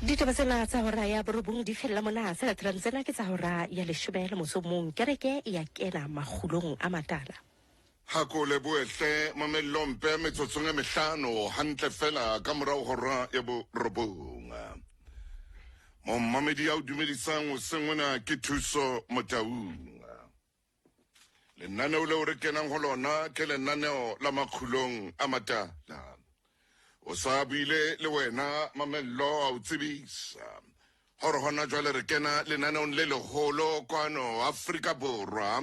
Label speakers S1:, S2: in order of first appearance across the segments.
S1: Ditaba tsena tsa hora ya borobong di fella mona. Tse latelang tsena ke tsa hora ya leshome le motso mong. Kereke ya kena makgulong a matala.
S2: Ha ko lebohe hle mamello mpe metsotsong e mehlano hantle fela ka morao hora ya borobong. Mommamedi ya o dumedisang hoseng ona ke Thuso Motaung. Lenaneo leo re kenang ho lona ke lenaneo la makgulong a matala. O sa buile le wena Mamello a o tsebisa gore gona jwale re kena lenaneong le legolo kwano Afrika Borwa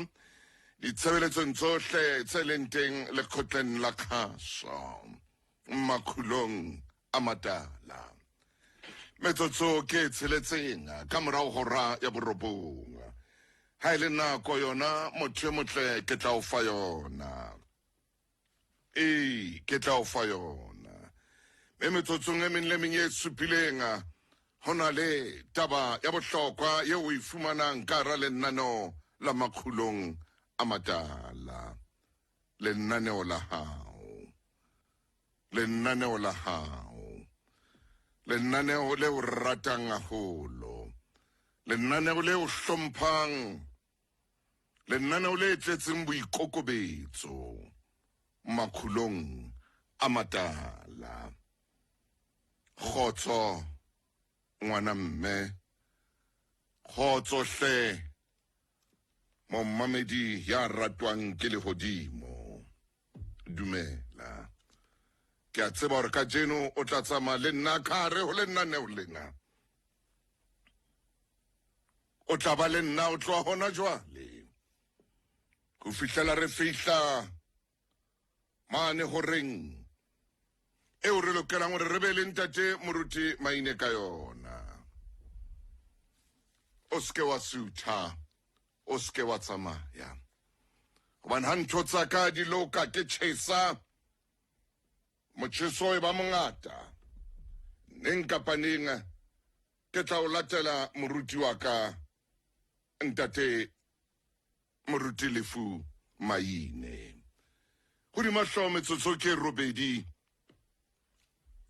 S2: ditshebeletsong tsohle tse leng teng lekgotleng la kgaso makhulong a matala. Metsotso ke e tsheletseng ka morago hora ya borobong. Ha e le nako yona motho e motle ke tla o fa yona. Ee, ke tla o fa yona. Mme metsotsong e meng le meng e supileng ho na le taba ya bohlokwa yeo o e fumanang ka hara lenaneo la Makgulong a Matala. Lenaneo la hao. Lenaneo la hao. Lenaneo le o ratang haholo. Lenaneo le o hlomphang. Lenaneo le tletseng boikokobetso makhulong a matala. Kgotso ngwana mme. Kgotso hle mommamedi ya ratwang ke lehodimo. Dumela. Ke a tseba gore kajeno o tla tsamaya le nna ka hare ho lenaneo lena. O tla ba le nna o tloha hona jwale ho fihlela re fihla mane horeng eo re lokelang gore re be le ntate moruti Maine ka yona. O seke wa sutha, o seke wa tsamaya. Gobane ha ntho tsa ka di loka ke tjhesa, motjheso e ba mongata. Neng kapa neng ke tla o latela moruti wa ka, ntate Moruti Lefu Maine. Hodima hlooho metsotso ke robedi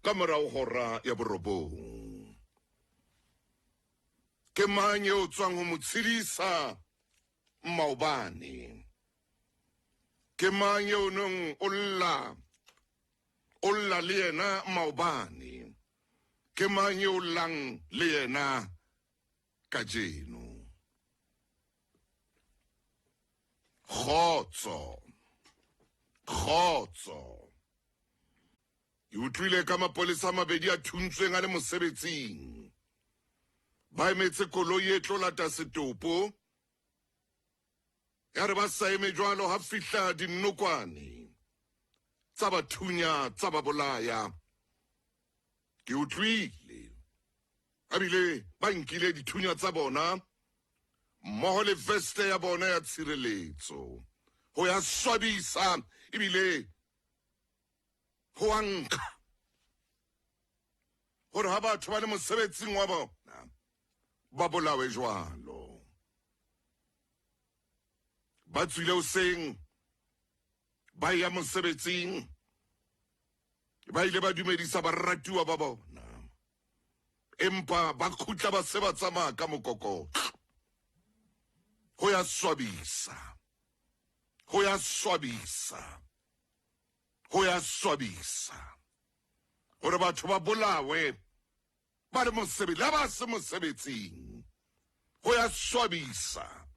S2: ka morao hora ya borobong. Ke mang eo tswang ho mo tshedisa maobane? Ke mang eo nong o lla o lla le yena maobane? Ke mang eo llang le yena kajeno? Kgotso. Kgotso. Ke utlwile ka mapolesa a mabedi a thuntsweng a le mosebetsing. Ba emetse koloi e tlo lata setopo. Ya re ba sa eme jwalo ha fihla dinokwane tsa ba thunya tsa ba bolaya. Ke utlwile ebile ba nkile dithunya tsa bona mmoho le veste ya bona ya tshireletso ho ya swabisa ebile ho a nkga gore ha batho ba le mosebetsing wa bona ba bolawe jwalo. Ba tswile hoseng ba ya mosebetsing, ba ile ba dumedisa baratuwa ba bona, empa ba khutla ba se ba tsamaya ka mokokotlo. Ho ya swabisa, ho ya swabisa, ho ya swabisa gore batho ba bolawe ba le mosebetsi la ba se mosebetsing. Ho ya swabisa.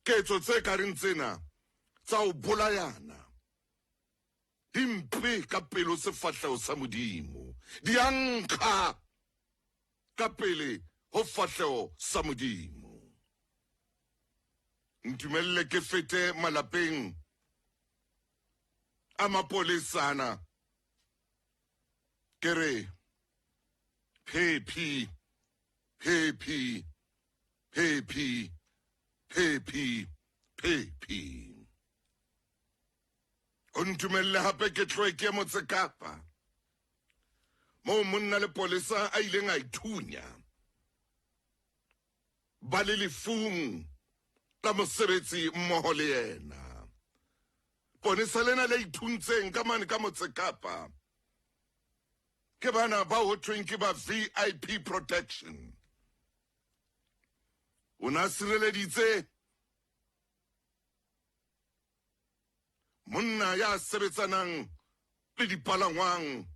S2: Ketso tse ka reng tsena tsa ho bolayana di mpe ka pelo sefahleho sa Modimo, di a nkga ka pele ho fahleho sa Modimo. Ntumelle ke fete malapeng a mapolesana ke re phephi phephi phephi phephi phephi. O ntumelle hape ke tloe ke motse Kapa moo monna le polesa a ileng a ithunya ba le lefung la mosebetsi mmoho le yena. Ponesa lena le ithuntseng ka mane ka motse Kapa. Ke bana ba ho thweng ke ba VIP protection. O na sireleditse monna ya sebetsanang le dipalangwang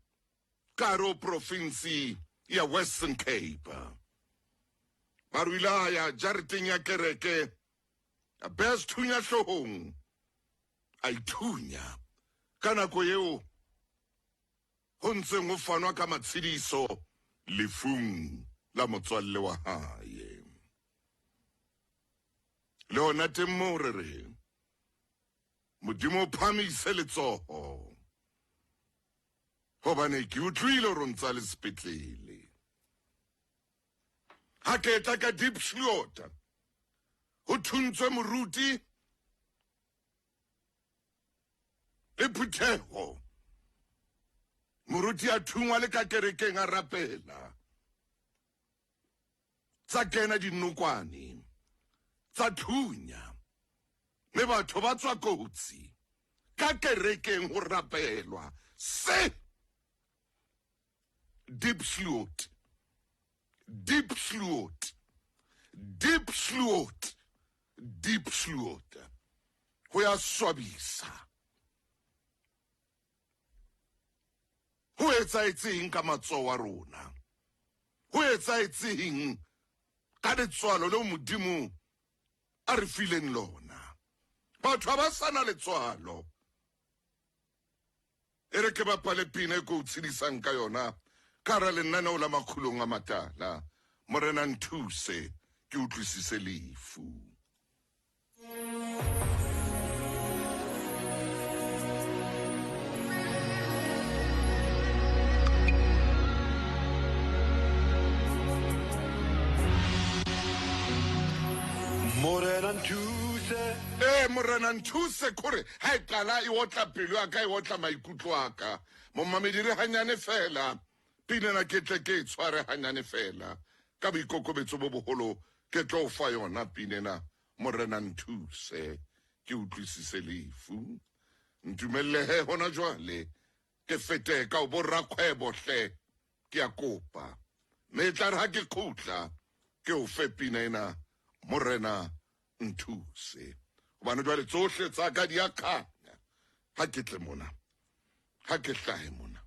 S2: ka hare ho profinsi ya Western Cape. Ba re o ile a ya jareteng ya kereke, a beha sethunya hloohong, a ithunya. Ka nako eo ho ntseng ho fanwa ka matshediso lefung la motswalle wa hae. Le hona teng moo re re, Modimo o phamise letsoho, hobane ke utlwile hore o ntsa le sepetlele. Ha ke etla ka Diepsloot, ho thuntswe moruti le phutheho. Moruti a thungwa le ka kerekeng a rapela. Tsa kena dinokwane, tsa thunya, mme batho ba tswa kotsi ka kerekeng ho rapelwa. Se Diepsloot, Diepsloot, Diepsloot, Diepsloot. Ho ya swabisa. Ho etsahetseng ka matsoho a rona? Ho etsahetseng ka letswalo leo Modimo a re fileng lona? Batho ha ba sa na letswalo. E re ke bapale pina e ke o tshedisang ka yona ka hara lenaneo la Makgulong a Matala. Morena nthuse ke utlwisise lefu.
S3: Morena nthuse.
S2: Ee, Morena nthuse, kore ha e qala e otla pelo ya ka, e otla maikutlo a ka. Momamedi re hanyane fela, pina ena ke tle ke e tshware hanyane fela. Ka boikokobetso bo boholo ke tlo o fa yona pina ena, Morena nthuse ke utlwisise lefu. Ntumelle he hona jwale ke fete ka ho bo rakgwebo hle, ke a kopa. Mme e tla re ha ke kgutla ke o fe pina ena, Morena nthuse. Hobane jwale tsohle tsa ka di a kganya ha ke tle mona, ha ke hlahe mona.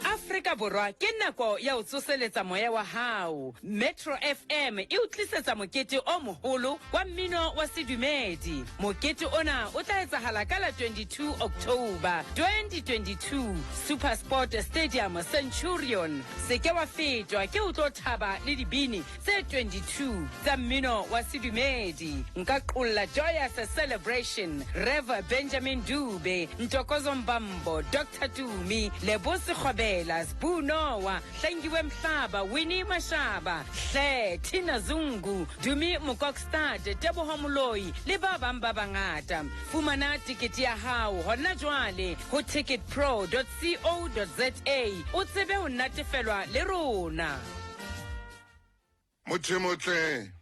S4: Afrika Borwa ke nako ya ho tsoseletsa moya wa hao. Metro FM e o tlisetsa mokete o moholo wa mmino wa sedumedi. Mokete ona o tla etsahala ka la 22 October 2022 SuperSport Stadium Centurion. Se ke wa fetwa ke o tlo thaba le dibini tse 22 tsa mmino wa sedumedi. Nka qolla Joyous Celebration, Rev Benjamin Dube, Ntokozo Mbambo, Doctor Tumi, Lebo Sekgobela, Sbu Noah, Hlengiwe Mhlaba, Winnie Mashaba, Hle, Tina Zungu, Dumi Mokokstad, Teboho Moloi le ba bang ba bangata. Fumana tekete ya hao hona jwale ho ticketpro.co.za o tsebe ho natefelwa le rona.
S2: Motho e motle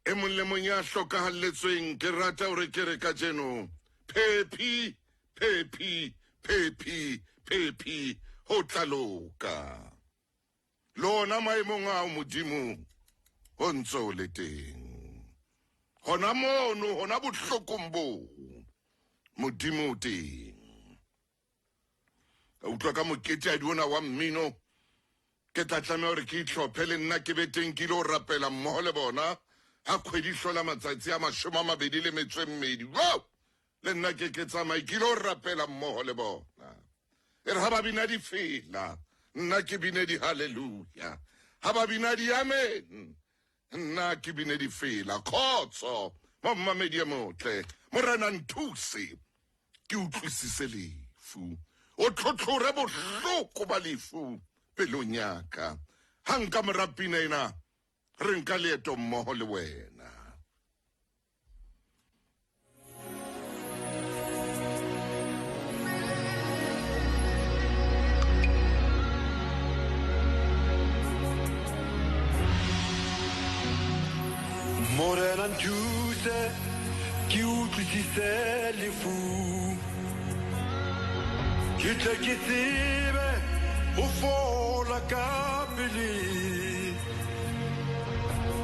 S2: e mong le mong ya hlokahalletsweng, ke rata hore ke re kajeno, phephi, phephi, phephi, phephi, ho tla loka. Le ona maemong ao Modimo o ntse o le teng. Hona mono, hona bohlokong boo, Modimo o teng. Ka utlwa ka moketjadi ona wa mmino, ke tla tlameha hore ke itlhophe le nna ke be teng ke ile ho rapela mmoho le bona ha kgwedi hlola matsatsi a 28. Wow! Le nna ke ke tsamaye ke ile ho rapela mmoho le bona. E re ha ba bina difela, nna ke bine di-hallelujah. Ha ba bina di-amen, nna ke bine difela. Khotso, momamedi e motle, Morena nthuse ke utlwisise lefu. O tlhotlhore bohloko ba lefu pelong ya ka. Ha nka mora pina ena, re nka leeto mmoho le wena.
S3: Morena nthuse ke utlwisise lefu. Ke tle ke tsebe ho fola ka pele.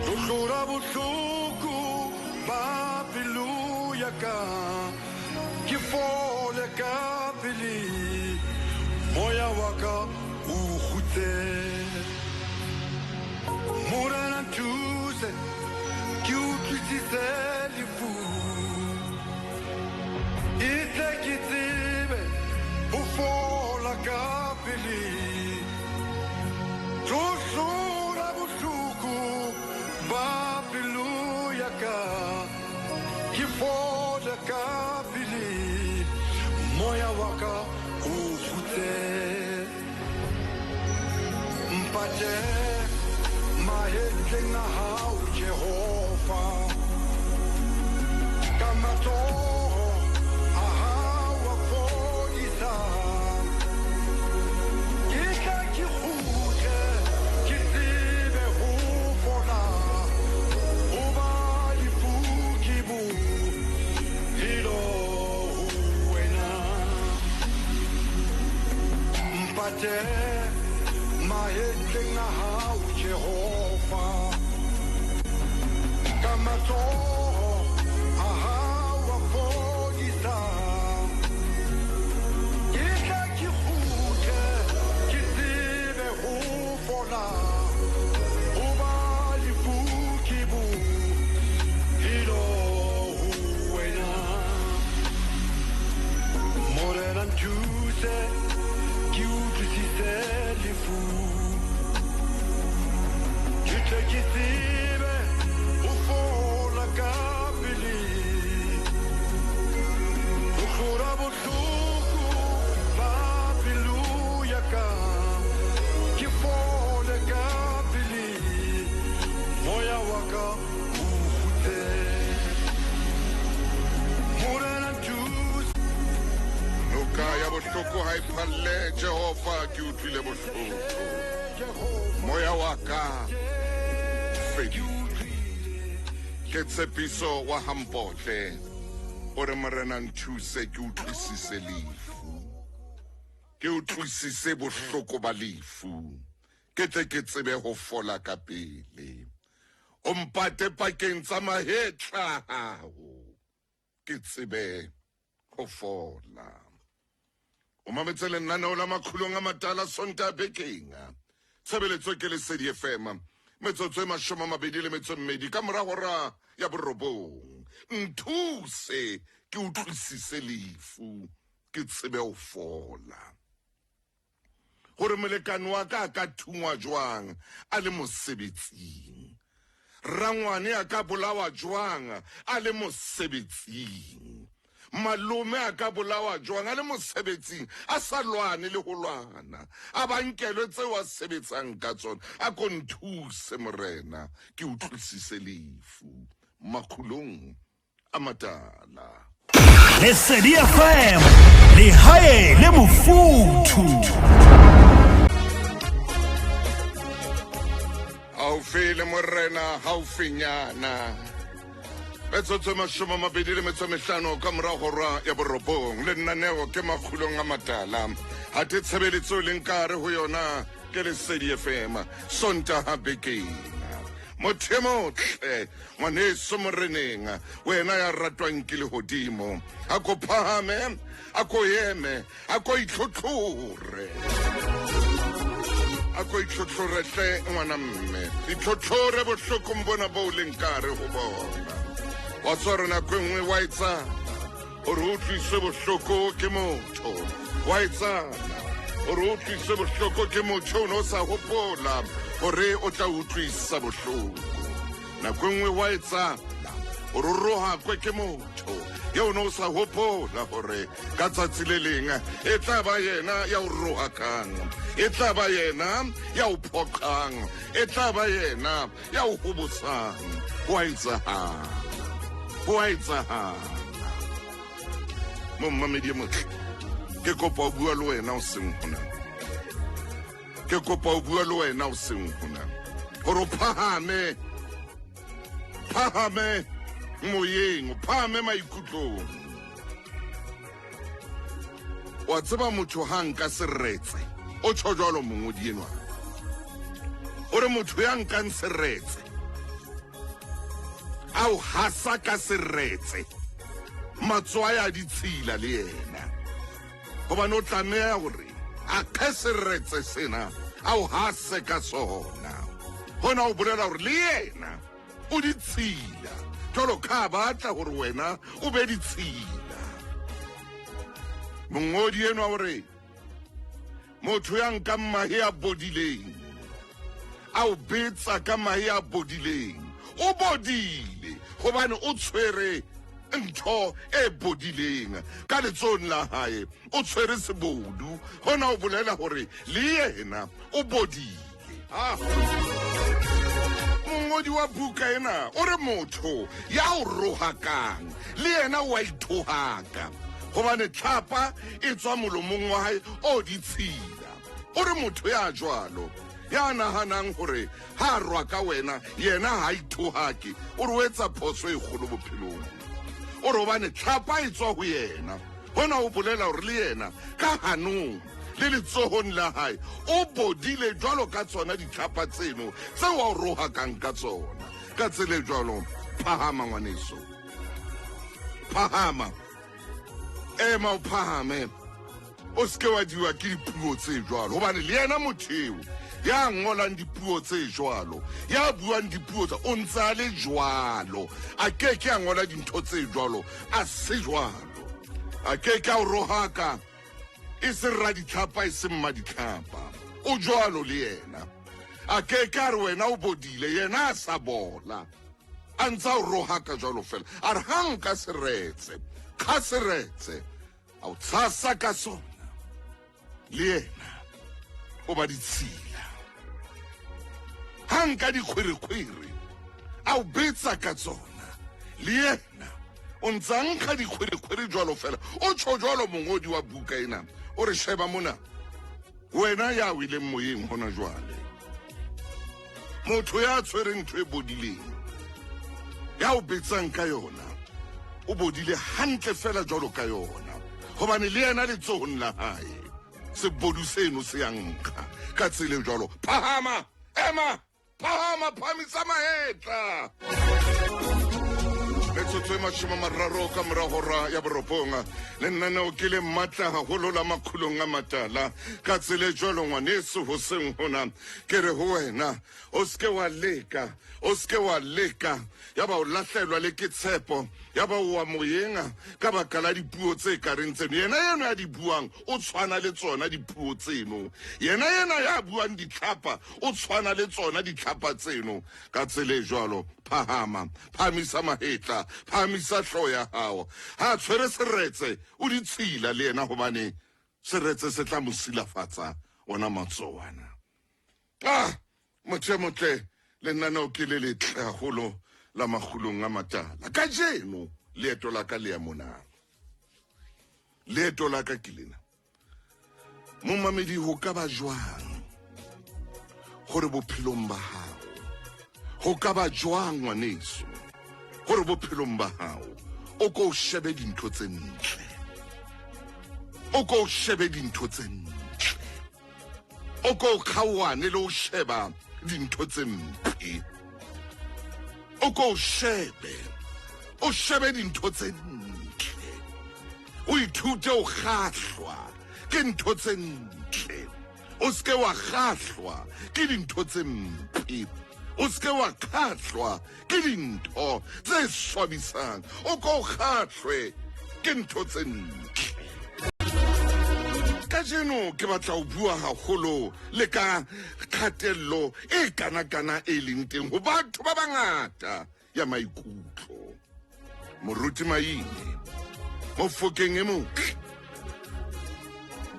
S3: Hlohlora bohloko ba pelo ya ka. Ke fole ka pele. Moya wa ka o kgutse. Morena nthuse ke utlwisise lefu. E tle ke tsebe ho fola ka pele. Tsohlora bohloko ba pelo ya ka. Ke fole ka pele. Moya wa ka o kgutse. Mpate mahetleng a hao Jehova. Ka matsoho a hao a fodisang. Ke tla ke kgutle, ke tsebe ho fola. Hoba lefu ke bophelo ho wena. Mpate mahetleng a hao Jehova. Ka matsoho a hao a fodisang. Ke tla ke kgutle, ke tsebe ho fola. Hoba lefu ke bophelo ho wena. Morena nthuse, ke utlwisise lefu. Ke tle ke tsebe ho fola ka pele. Ho hlora bohloko ba pelo ya ka. Ke fole ka pele. Moya wa ka o kgutse. Morena nthuse.
S2: Noka ya bohloko ha e phalle, Jehova, ke utlwile bohloko. Moya wa ka fedile. Ke tshepiso wa Hampotle o re Morena nthuse ke utlwisise lefu. Ke utlwisise bohloko ba lefu. Ke tle ke tsebe ho fola ka pele. O mpate pakeng tsa mahetla a hao. Ke tsebe ho fola. O mametse lenaneo la Makgulong a Matala Sontaha bekeng. Tshebeletso ke Lesedi FM. Metsotso e 22 ka mora hora ya borobong. Nthuse ke utlwisise lefu, ke tsebe ho fola. Gore molekane wa ka a ka thungwa jwang a le mosebetsing. Rangwane a ka bolawa jwang a le mosebetsing. Malome a ka bolawa jwang a le mosebetsing a sa lwane le ho lwana. A ba nkelwe tseo a sebetsang ka tsona. A ko nthuse Morena ke utlwisise lefu. Makgulong a matala.
S5: Lesedi FM, lehae le mofuthu.
S2: Haufi le Morena, haufinyana. Metsotso e 25 ka mora hora ya borobong. Lenaneo ke Makgulong a Matala. Athe tshebeletso e leng ka hare ho yona ke Lesedi FM. Sontaha bekeng. Motho e motle, ngwaneso Moreneng, wena ya ratwang ke lehodimo, a ko phahame, a ko eme, a ko itlhotlhore. A ko itlhotlhore hle ngwana mme. Itlhotlhore bohlokong bona bo leng ka hare ho bona. Wa tswa re nako e nngwe wa etsana gore o utlwiswe bohloko ke motho. Wa etsana gore o utlwiswe bohloko ke motho o ne o sa hopola gore o tla utlwisa bohloko. Nako e nngwe wa etsana gore o rohakwe ke motho ye o ne o sa hopola gore ka tsatsi le leng e tla ba yena ya o rohakang, e tla ba yena ya o phoqang, e tla ba yena ya o hobosang. Ho a etsahala, ho a etsahala. Mommamedi e motle, ke kopa o bua le wena o seng hona. Ke kopa o bua le wena o seng hona. Hore o phahame, phahame moyeng, o phahame maikutlong. Wa tseba motho ha nka seretse, o tjho jwalo mongodi enwa. O re motho ya nkang seretse, a o hasa ka seretse, matswai a ditshila le yena. Hobane o tlameha hore a kge seretse sena, a o hase ka sona. Hona o bolela hore le yena o ditshila jwalo ka a batla gore wena o be ditshila. Mongodi enwa o re motho ya nkang mahe a bodileng a o betsa ka mahe a bodileng, o bodile gobane o tshwere ntho e bodileng ka letsong la hae, o tshwere sebodu. Hona o bolela gore le yena o bodile. Ah. Mongodi wa buka ena o re motho ya o rohakang le yena o a ithohaka, gobane tlhapa e tswa molomong wa hae o ditshila. O re motho ya jwalo ya nahanang gore ha a rwaka wena yena ha ithohake, o re o etsa phoso e kgolo bophelong. O re gobane tlhapa e tswa ho yena, hona o bolela gore le yena ka hanong le letsohong la hae o bodile jwalo ka tsona ditlhapa tseno tseo a o rohakang ka tsona. Ka tsela e jwalo, phahama ngwaneso, phahama, ema o phahame, o seke wa diwa ke dipuo tse jwalo, gobane le yena motho eo ya ngolang dipuo tse jwalo, ya buang dipuo tsa, o ntse a le jwalo, a ke ke a ngola dintho tse jwalo a se jwalo, a ke ke a o rohaka e se raditlhapa e se mmaditlhapa, o jwalo le yena. A ke ke a re wena o bodile, yena a sa bola, a ntse a o rohaka jwalo fela. A re ha nka seretse, kga seretse, a o tshasa ka sona, le yena o ba ditshila. Ha nka dikgwerekgwere, a o betsa ka tsona, le yena o ntse a nkga dikgwerekgwere jwalo fela. O tjho jwalo mongodi wa buka ena. O re sheba mona, wena ya weleng moyeng hona jwale, motho ya tshwereng ntho e bodileng ya o betsang ka yona, o bodile hantle fela jwalo ka yona, gobane le yena letsohong la hae sebodu seno se ya nkga. Ka tsela e jwalo, phahama, ema, phahama, phahamisa mahetla. Metsotso e 30 ka mora hora ya 9, le nnaneo ke le matla haholo la Makgulong a Matala. Ka tsela e jwalo ngwaneso, hoseng hona ke re ho wena, o seke wa leka, o seke wa leka ya ba o lahlelwa le ke tshepo, ya ba o wa moyeng ka baka la dipuo tse kareng tseno. Yena eno ya di buang o tshwana le tsona dipuo tseno, yena ena ya buang ditlhapa o tshwana le tsona ditlhapa tseno. Ka tsela e jwalo, phahama, phahamisa mahetla, phahamisa hlooho ya hao. Ha a tshwere seretse, o ditshila le yena, gobane seretse se tla mo silafatsa ona matsoho ana. Ah, motho e motle, lenaneo ke le letle haholo la Makgulong a Matala. Kajeno leeto la ka le ya mona, leeto la ka ke lena. Momamedi, ho ka ba jwang gore bophelong ba hao, ho ka ba jwang ngwaneso gore bophelong ba hao o ko o shebe dintho tse ntle, o ko o shebe dintho tse ntle, o ko o kgaoane le o sheba dintho tse mpe, o ko o shebe, o shebe dintho tse ntle, o ithute o kgahlwa ke ntho tse ntle, o seke wa kgahlwa ke dintho tse mpe, o seke wa kgahlwa ke dintho tse swabisang, o ko o kgahlwe ke ntho tse ntle. Kajeno ke batla ho bua haholo le ka kgatello e kana-kana e leng teng ho batho ba bangata ya maikutlo. Moruti Maine, Mofokeng e motle,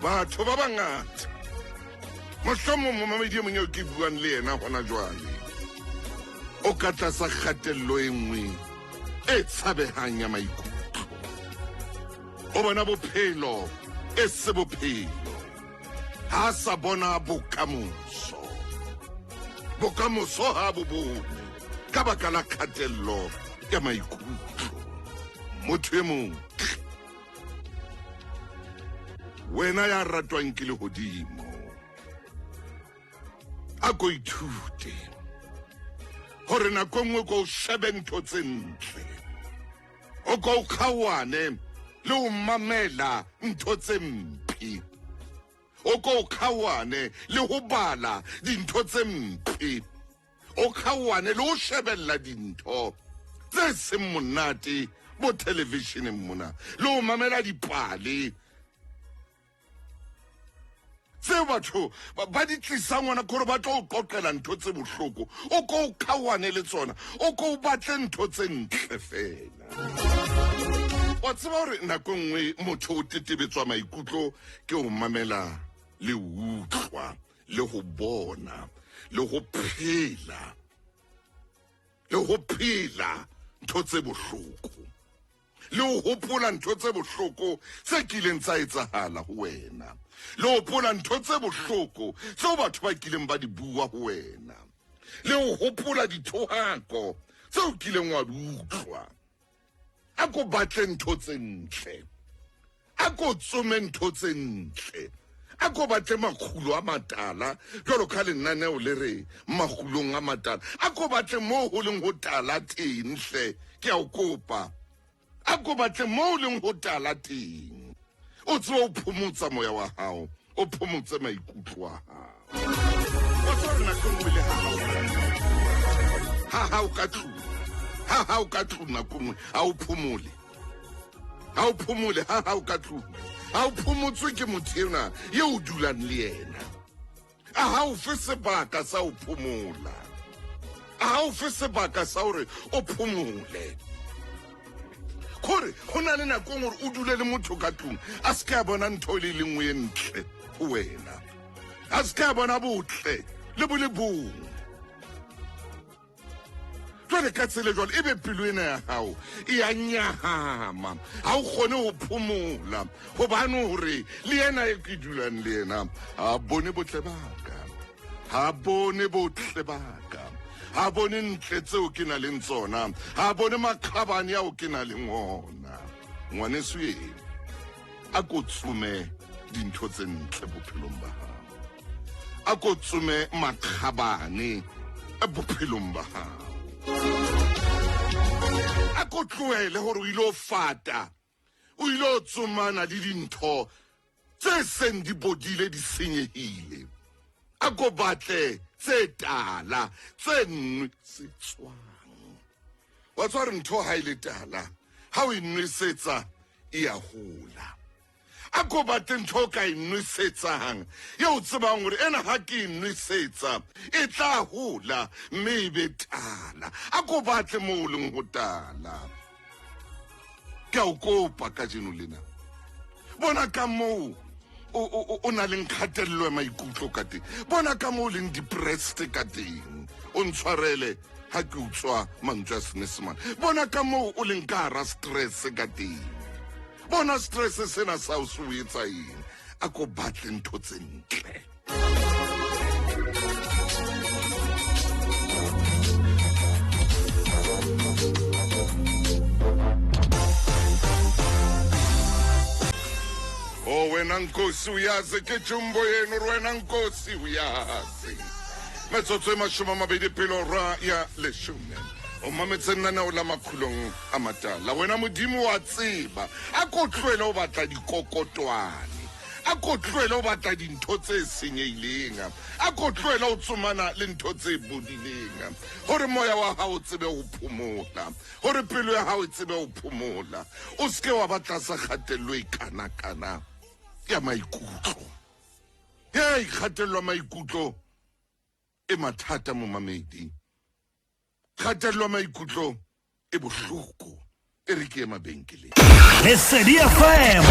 S2: batho ba bangata, mohlomong momamedi e mong eo ke buang le yena hona jwale, o ka tlasa kgatello e nngwe e tshabehang ya maikutlo. O bona bophelo e se bophelo, ha a sa bona bokamoso, bokamoso ha bo bone ka baka la kgatello ya maikutlo. Motho e motle. Wena ya ratwang ke lehodimo, a ko ithute gore nako nngwe ko o shebe ntho tse ntle, o ko o kgaoane le o mamela ntho tse mpe, o ko o kgaoane le ho bala dintho tse mpe, o kgaoane le ho shebella dintho tse seng monate bo televisioneng mona, le ho mamela dipale tse batho ba di tlisang ngwana kore ba tlo o qoqela ntho tse bohloko, o ko o kgaoane le tsona, o ko o batle ntho tse ntle fela. Wa tseba gore nako nngwe motho o tetebetswa maikutlo ke ho mamela le utlwa le ho bona le ho phela le ho phela ntho tse bohloko le ho hopola ntho tse bohloko tse kileng tsa etsahala ho wena, le hopola ntho tse bohloko tseo batho ba kileng ba di bua ho wena, le ho hopola dithohako tseo kileng wa di utlwa. A ko batle ntho tse ntle, a ko tsome ntho tse ntle, a ko batle makgulo a matala jwalo ka lenaneo le re makgulong a matala. A ko batle moo ho leng ho tala teng hle, ke a o kopa. A ko batle moo o leng ho tala teng, o tsebe o phomotsa moya wa hao, o phomotse maikutlo a hao. Wa tseba hore nako e nngwe le ha hao ha hao ka tlung, ha hao ka tlung nako e nngwe ha o phomole, ha o phomole ha hao ka tlung, ha o phomotswe ke motho enwa eo o dulang le yena. A ha o fe sebaka sa ho phomola, a ha o fe sebaka sa hore o phomole. Kore ho na le nako gore o dule le motho ka tlung a se ke a bona ntho e le lengwe e ntle ho wena, a se ke a bona botle le bo le bong. Jwale ka tsela jwale ebe pelo ena ya gago e ya nyahama, ga o kgone go phomola gobane gore le yena e ke dulang le yena ga bone botle baka, ga bone botle baka, ga bone ntle tseo ke na leng tsona, ga bone makgabane ao ke na leng ona. Ngwaneso e a ko tsome dintho tse ntle bophelong ba gago, a ko tsome makgabane bophelong ba gago, a ko tlohele gore o ile o fata, o ile o tsomana le dintho tse seng di bodile di senyegile. A ko batle tse tala tse nwesetswang. Wa tswa re ntho ha e le tala, ha o e nwesetsa e a hola. A ko batle ntho o ka e nwesetsang e o tsebang gore ena ha ke e nwesetsa e tla hola mme e be tala. A ko batle mo o leng ho tala. Ke a o kopa kajeno lena, bona ka moo o na leng kgatelelo ya maikutlo ka teng, bona ka moo o leng depressed ka teng. O ntshwarele ha ke utswa mantswe a Senesemane. Bona ka moo o leng ka hara stress ka teng, bona stress sena sa o se o etsa eng. A ko batle ntho tse ntle. Oh wena nkosi uyazi ke jumbo yenu re wena nkosi uyazi. Metsotso e 20 pele hora ya leshome. O mametse lenaneo la Makgulong a Matala. Wena Modimo wa tseba, a ko tlohele ho batla dikokotwane, a ko tlohele ho batla dintho tse senyehileng, a ko tlohele ho tsomana le ntho tse bodileng, hore moya wa hao o tsebe ho phomola, hore pelo ya hao e tsebe ho phomola. O se ke wa ba tlasa kgatello e kana-kana ya maikutlo. Hei, kgatello ya maikutlo e mathata momamedi. Kgatello ya maikutlo e bohloko. E re ke ye mabenkeleng.
S5: Lesedi FM,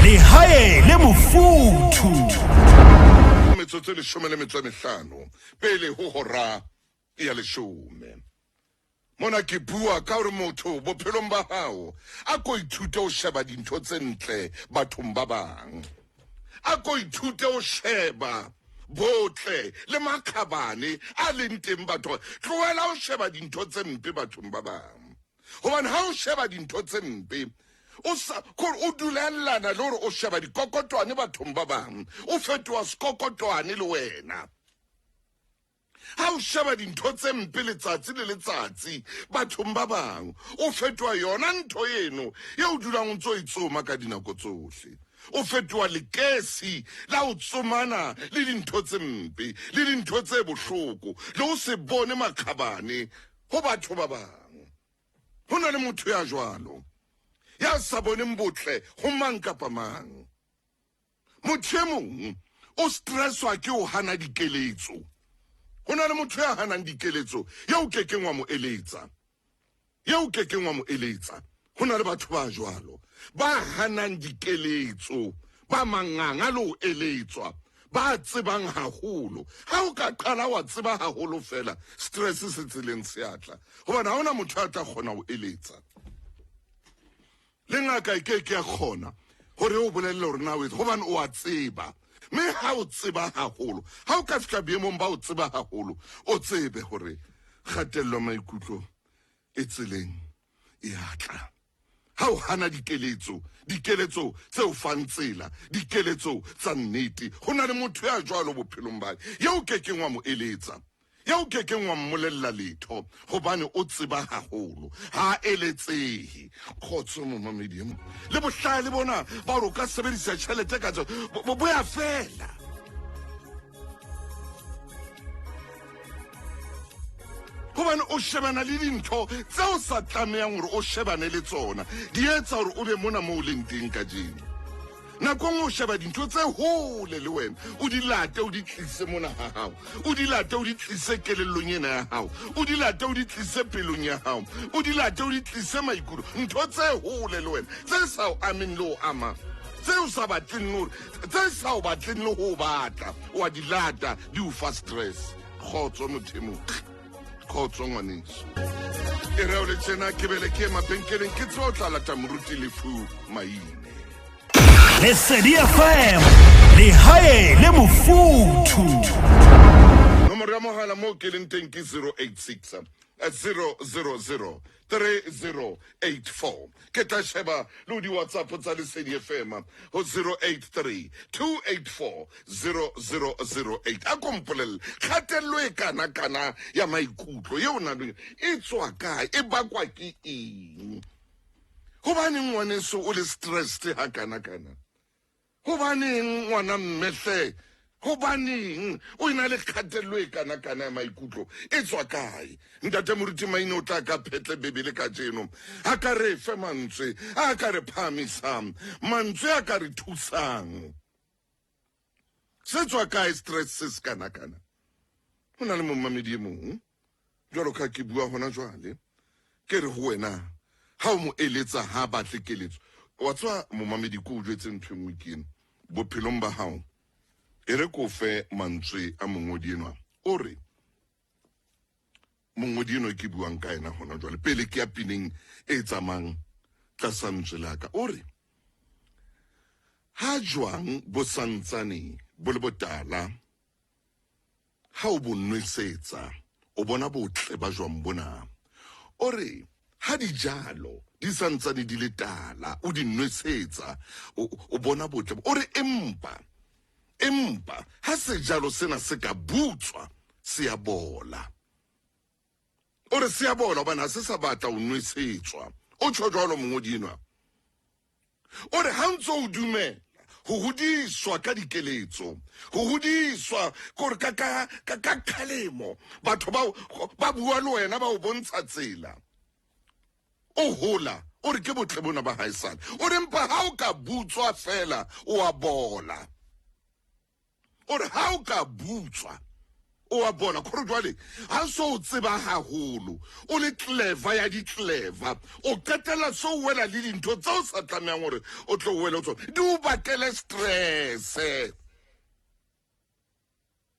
S5: lehae le mofuthu.
S2: Metsotso e 15 pele ho hora ya leshome. Mona ke bua ka hore motho bophelong ba hao a ko ithute ho sheba dintho tse ntle bathong ba bang. A ko ithute ho sheba botle le makgabane a leng teng bathong. Tlohela ho sheba dintho tse mpe bathong ba bang. Hobane ha o sheba dintho tse mpe, O sa kore o dulellana le gore o sheba dikokotwane bathong ba bang, o fetoha sekokotwane le wena. Ha o sheba dintho tse mpe letsatsi le letsatsi bathong ba bang, o fetoha yona ntho eno ye o dulang o ntso e tsoma ka dinako tsohle. O fetoha lekesi la ho tsomana le dintho tse mpe le dintho tse bohloko le ho se bone makgabane ho batho ba bang. Ho na le motho ya jwalo, ya sa boneng botle ho mang kapa mang. Motho e mong o stresswa ke ho hana dikeletso. Ho na le motho ya hanang dikeletso eo ke keng wa mo eletsa. Eo ke keng wa mo eletsa. Ho na le batho ba jwalo ba hanang dikeletso, ba manganga le ho eletswa, ba tsebang haholo. Ha o ka qala wa tseba haholo fela, stress se tseleng se a tla. Hobane ha hona motho a tla kgona ho eletsa. Le ngaka e ke ke ya kgona gore o bolelele gore na o etse gobane o a tseba. Mme ha o tseba haholo, ha o ka fihla boemong ba o tseba haholo, o tsebe gore kgatello ya maikutlo e tseleng e a tla. Ha o hana dikeletso, dikeletso tse o fang tsela, dikeletso tsa nnete, ho na le motho ya jwalo bophelong ba hae, eo ke keng wa mo eletsa, eo ke keng wa mmolella letho, hobane o tseba haholo, ha a eletsehe. Kgotso momamedi e mong. Le bohlale bona ba hore o ka sebedisa tjhelete ka tsona, bo ya fela. Hobane o shebana le dintho tse o sa tlamehang hore o shebane le tsona, di etsa hore o be mona moo o leng teng kajeno. Nako nngwe o sheba dintho tse hole le wena, o di late o di tlise mona ha hao, o di late o di tlise kelellong ena ya hao, o di late o di tlise pelong ya hao, o di late o di tlise maikutlo. Ntho tse hole le wena, tse sa o ameng le ho ama, tse o sa batleng le hore, tse sa o batleng le ho batla, wa di lata, di o fa stress. Kgotso motho e mong, kgotso ngwaneso. E re o le tjena ke bele ke mabenkeleng, ke tseba o tla lata moruti Lefu Maine.
S5: Lesedi FM, lehae le mofuthu.
S2: Nomoro ya mohala moo ke leng teng ke 086 000 3084. Ke tla sheba le ho di-WhatsApp tsa Lesedi FM ho 083 284 0008. A ko mpolelle, kgatello e kana-kana ya maikutlo eo nang le e tswa kae, e bakwa ke eng? Hobaneng ngwaneso o le stressed ha kana-kana? Hobaneng ngwana mme hle? Hobaneng o ena le kgatello e kana-kana ya maikutlo? E tswa kae? Ntate Moruti Maine o tla ka phetle Bibele kajeno, a ka re fe mantswe a ka re phahamisang, mantswe a ka re thusang. Se tswa kae stress se se kana-kana? Ho na le momamedi e mong, jwalo ka ke bua hona jwale, ke re ho wena, ha o mo eletsa ha batle keletso. Wa tswa momamedi, ko o jwetse ntho e nngwe ke eno bophelong ba hao. E re ko fe mantswe a mongodi enwa. O re, mongodi enwa ke buang ka yena hona jwale, pele ke ya pineng e tsamayang tlasa ntswe la ka. O re, ha jwang bo santsane bo le botala, ha o bo nwesetsa, o bona botle ba jwang bona. O re, ha dijalo di santsane di le tala, o di nwesetsa, o bona botle. O re, empa, empa, ha sejalo sena se ka butswa, se a bola. O re se a bola hobane ha se sa batla ho nwesetswa. O tjho jwalo mongodi enwa. O re ha ntse o dumela ho hodiswa ka dikeletso, ho hodiswa kore ka ka ka ka kgalemo, batho ba ba bua le wena, ba o bontsha tsela, o hola, o re ke botle bona ba haesale. O re mpa ha o ka butswa fela o a bola. O re ha o ka butswa o a bona khore jwale ha so o tseba haholo, o le clever ya di-clever, o qetella so o wela le dintho tse o sa tlamehang hore o tlo wele ho tsona, di o bakele stress.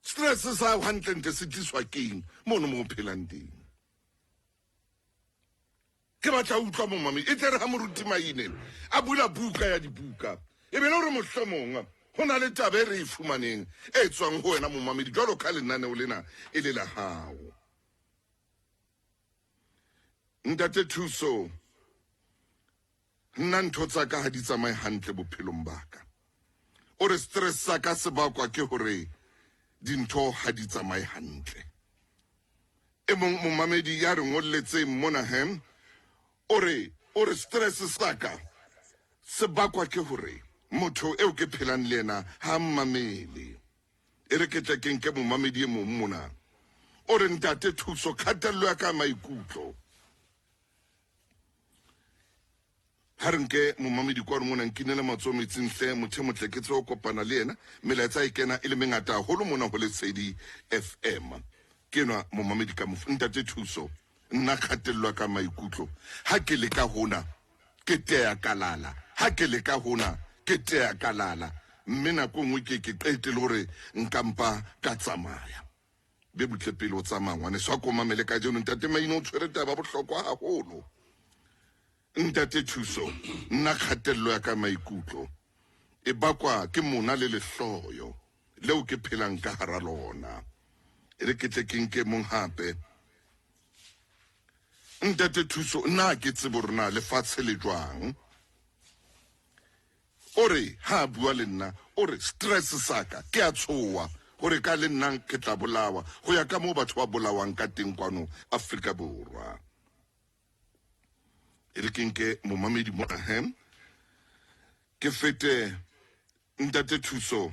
S2: Stress sa hantlentle se tliswa keng mono mo o phelang teng? Ke batla ho utlwa momamedi. E tle re ha moruti Maine a bula buka ya dibuka, e be le hore mohlomong ho na le taba e re e fumaneng e tswang ho wena momamedi, jwalo ka lenaneo lena e le la hao. Ntate Thuso, Nna ntho tsa ka ha di tsamaye hantle bophelong ba ka. O re stress sa ka se bakwa ke hore dintho ha di tsamaye hantle. E mong momamedi ya re ngolletseng mona he, o re, o re stress sa ka se bakwa ke hore motho eo ke phelang le yena ha a mmamele. E re ke tle ke nke momamedi e mong mona. O re, Ntate Thuso, kgatello ya ka ya maikutlo. Ha re nke momamedi kwano mona, nkinele matsoho metsing hle, motho e motle ke tsebe ho kopana le yena. Melaetsa e kena e le mengata haholo mona ho Lesedi FM. Ke enwa momamedi ka mofu. Ntate Thuso, nna kgatello ya ka maikutlo ha ke leka hona ke teya kalala, ha ke leka hona ke teya kalala, mme nako e nngwe ke ke qete le hore nka mpa ka tsamaya. Be butle pele o tsamaya ngwaneso, a ko mamele kajeno. Ntate Maine o tshwere taba bohlokwa haholo. Ntate Thuso, nna kgatello ya ka maikutlo e bakwa ke mona le lehloyo leo ke phelang ka hara lona. E re ke tle ke nke mong hape. Ntate Thuso, nna ha ke tsebe hore na lefatshe le jwang. O re ha a bua le nna, o re stress sa ka ke a tshoha hore ka le nna ke tla bolawa ho ya ka moo batho ba bolawang ka teng kwano Afrika Borwa. E re ke nke momamedi mona he, ke fete Ntate Thuso.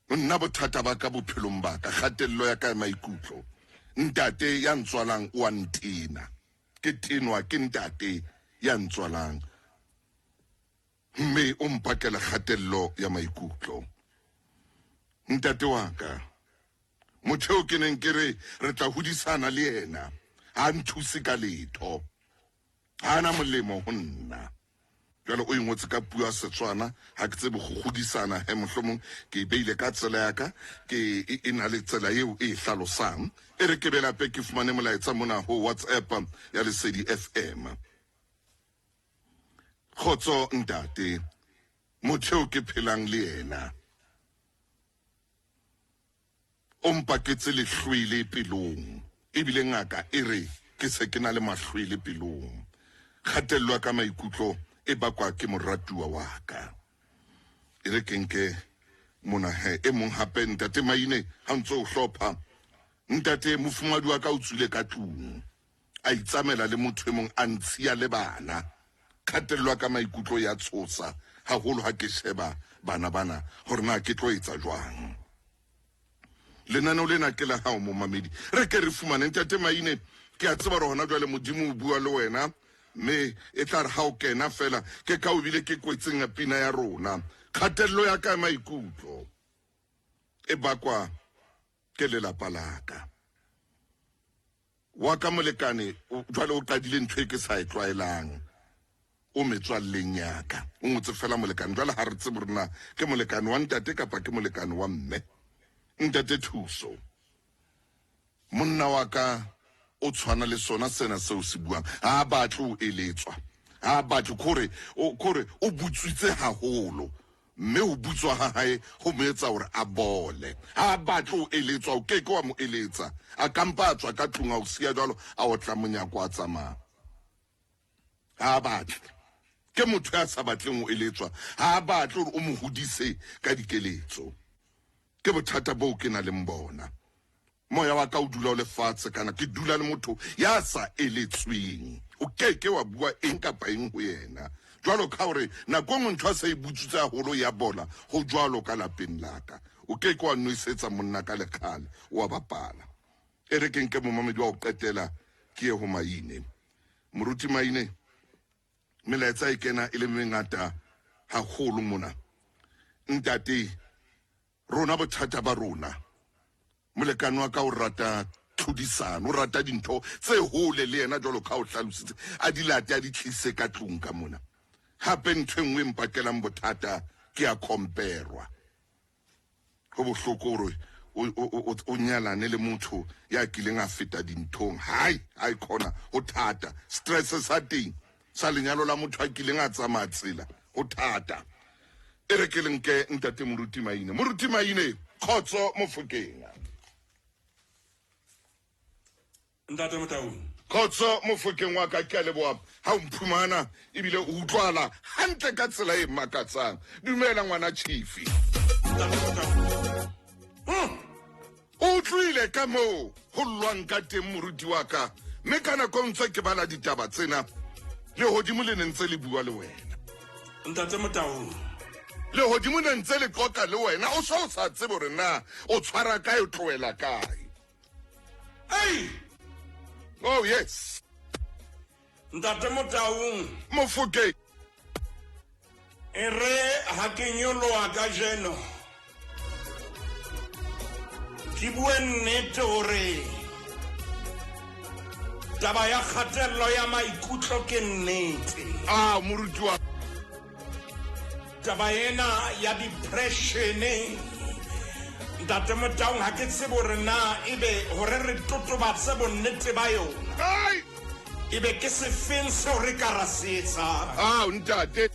S2: Nna bothata ba ka bophelong ba ka, kgatello ya ka ya maikutlo, ntate ya ntswalang o a ntena. Ke tenwa ke ntate ya ntswalang mme o mpakela kgatello ya maikutlo. Ntate wa ka, motho eo ke neng ke re re tla hodisana le yena, ha a nthuse ka letho. Ha a na molemo ho nna. Jwale o e ngotse ka puo ya Setswana, ha ke tsebe go godisana he, mohlomong ke e beile ka tsela ya ka, ke e, e na le tsela eo e e hlalosang. E re ke be lape ke fumane molaetsa mona ho WhatsApp ya Lesedi FM. Kgotso ntate, motho eo ke phelang le yena O mpaketse lehlwele pelong, ebile ngaka e re ke se ke na le mahlwele pelong. Kgatello ya ka maikutlo e bakwa ke moratuwa wa ka. E re ke nke mona he. E mong hape, Ntate Maine, ha o ntse o hlopha, ntate mofumahadi wa ka o tswile ka tlung, a itsamela le motho e mong, a ntshiya le bana. Kgatello ya ka maikutlo ya tshosa haholo ha ke sheba bana bana hore na ke tlo etsa jwang. Lenaneo lena ke la hao momamedi. Re ke re fumane Ntate Maine, ke a tseba hore hona jwale Modimo o bua le wena, mme e tla re ha o kena fela ke ka o bile ke kwetseng pina ya rona. Kgatello ya ka ya maikutlo e bakwa ke lelapa la ka. Wa ka molekane jwale o qadile ntho e ke sa e tlwaelang. O metswalleng ya ka. O ngotse fela molekane. Jwale ha re tsebe hore na ke molekane wa ntate kapa ke molekane wa mme. Ntate Thuso, monna wa ka o tshwana le sona sena seo se buang. Ha a batle ho eletswa. Ha a batle, kore o, kore o butswitse haholo. Mme ho butswa ha hae ho mo etsa hore a bole. Ha a batle ho eletswa, o ke ke wa mo eletsa. A ka mpa a tswa ka tlung a o siya jwalo, a otla monyako a tsamaya. Ha a batle. Ke motho ya sa batleng ho eletswa. Ha a batle hore o mo hodise ka dikeletso. Ke bothata boo ke nang le bona. Moya wa ka o dula o le fatshe kana ke dula le motho ya sa eletsweng. O ke ke wa bua eng kapa eng ho yena. Jwalo ka hore nako e nngwe ntho a sa e butswitse haholo ya bola, ho jwalo ka lapeng la ka. O ke ke wa nwesetsa monna ka lekgale, o a bapala. E re ke nke momamedi wa ho qetela ke ye ho Maine. Moruti Maine, melaetsa e kena e le mengata haholo mona. Ntate, rona bothata ba rona, molekane wa ka o rata tlhodisano, o rata dintho tse hole le yena jwalo ka o hlalositse, a di late a di tlise ka tlung ka mona. Hape ntho e nngwe e mpakelang bothata ke ya comparwa. Ho bohloko hore o nyalane le motho ya kileng a feta dinthong. Hai, hai khona, ho thata. Stress sa teng sa lenyalo la motho a kileng a tsamaya tsela, ho thata. E re ke le nke Ntate Moruti Maine. Moruti Maine, khotso Mofokeng.
S3: Ntate Motaung.
S2: Khotso Mofokeng wa ka, ke a leboha ha o mphumana ebile o utlwala hantle ka tsela e makatsang. Dumela ngwana Chifi. O utlwile ka moo ho llwang ka teng moruti wa ka, mme ka nako ntse ke bala ditaba tsena, lehodimo le ne ntse le bua le wena.
S3: Ntate Motaung.
S2: Lehodimo ne ntse le qoqa le wena, o so o sa tsebe hore na o tshwara kae o tlohela kae.
S3: Ei!
S2: Oh yes.
S3: Ntate Motaung.
S2: Mofokeng.
S3: E re ha ke nyoloha kajeno ke bue nnete hore taba ya kgatello ya maikutlo ke nnete.
S2: Ah, moruti wa.
S3: Taba ena ya depression Ntate Motaung ha ke tsebe hore na ebe hore re totobatse bonnete ba yona.
S2: Ai!
S3: Ebe ke sefeng seo re ka ra se etsang?
S2: Ao ntate.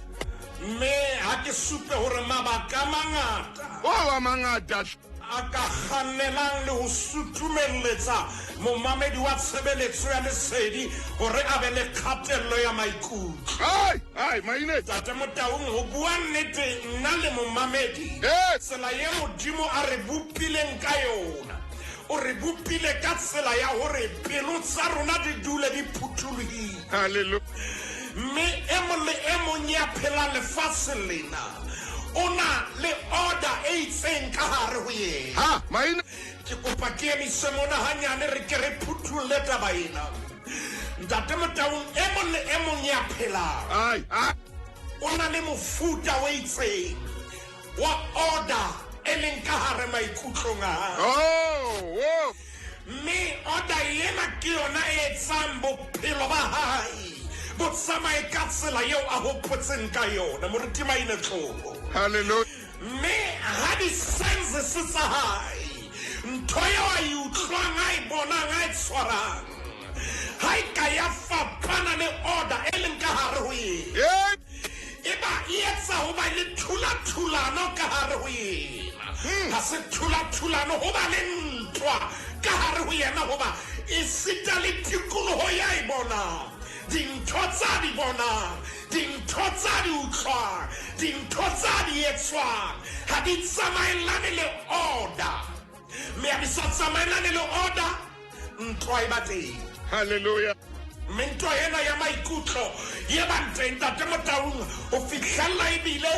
S3: Mme ha ke supe hore mabaka a mangata.
S2: Oh, a mangata.
S3: A ka kgannelang le ho sutumelletsa momamedi wa tshebeletso ya lesedi hore a be le kgatello ya maikutlo.
S2: Ai, ai, maine.
S3: Ntate Motaung, ho bua nnete, nna le momamedi,
S2: Yes.
S3: tsela ye Modimo a re bopileng ka yona, o re bopile ka tsela ya hore pelo tsa rona di dule di phuthulohile.
S2: Hallelujah.
S3: Mme e mong le e mong ya phelang lefatsheng lena o na le order e itseng ka hare ho yena.
S2: Ha, maine.
S3: Ke kopa ke emise mona hanyane re ke re phuthulle taba ena. Ntate Motaung, e mong le e mong ya phelang
S2: Ai, ai.
S3: o na le mofuta o itseng wa order e leng ka hare maikutlong a hae.
S2: Oh, oh.
S3: Mme order ena ke yona e etsang bophelo ba hae bo tsamaye ka tsela eo a hopotseng ka yona. Moruti Maine Tlolo.
S2: Hallelujah.
S3: Mme ha di-senses tsa hae, ntho eo a e utlwang, a e bonang, a e tshwarang, ha e ka ya fapana le order e leng ka hare ho yena,
S2: Yeah.
S3: e ba e etsa ho ba le thulathulano ka hare ho yena. Ha se thulathulano, ho ba le ntwa ka hare ho yena, hoba esita le tikoloho ya e bonang, dintho tsa di bonang, dintho tsa di utlwang, dintho tsa di etswang, ha di tsamaellane le order. Mme ha di sa tsamaellane le order, ntwa e ba teng.
S2: Hallelujah.
S3: Mme ntwa ena ya maikutlo ye bang teng, Ntate Motaung, ho fihlella ebile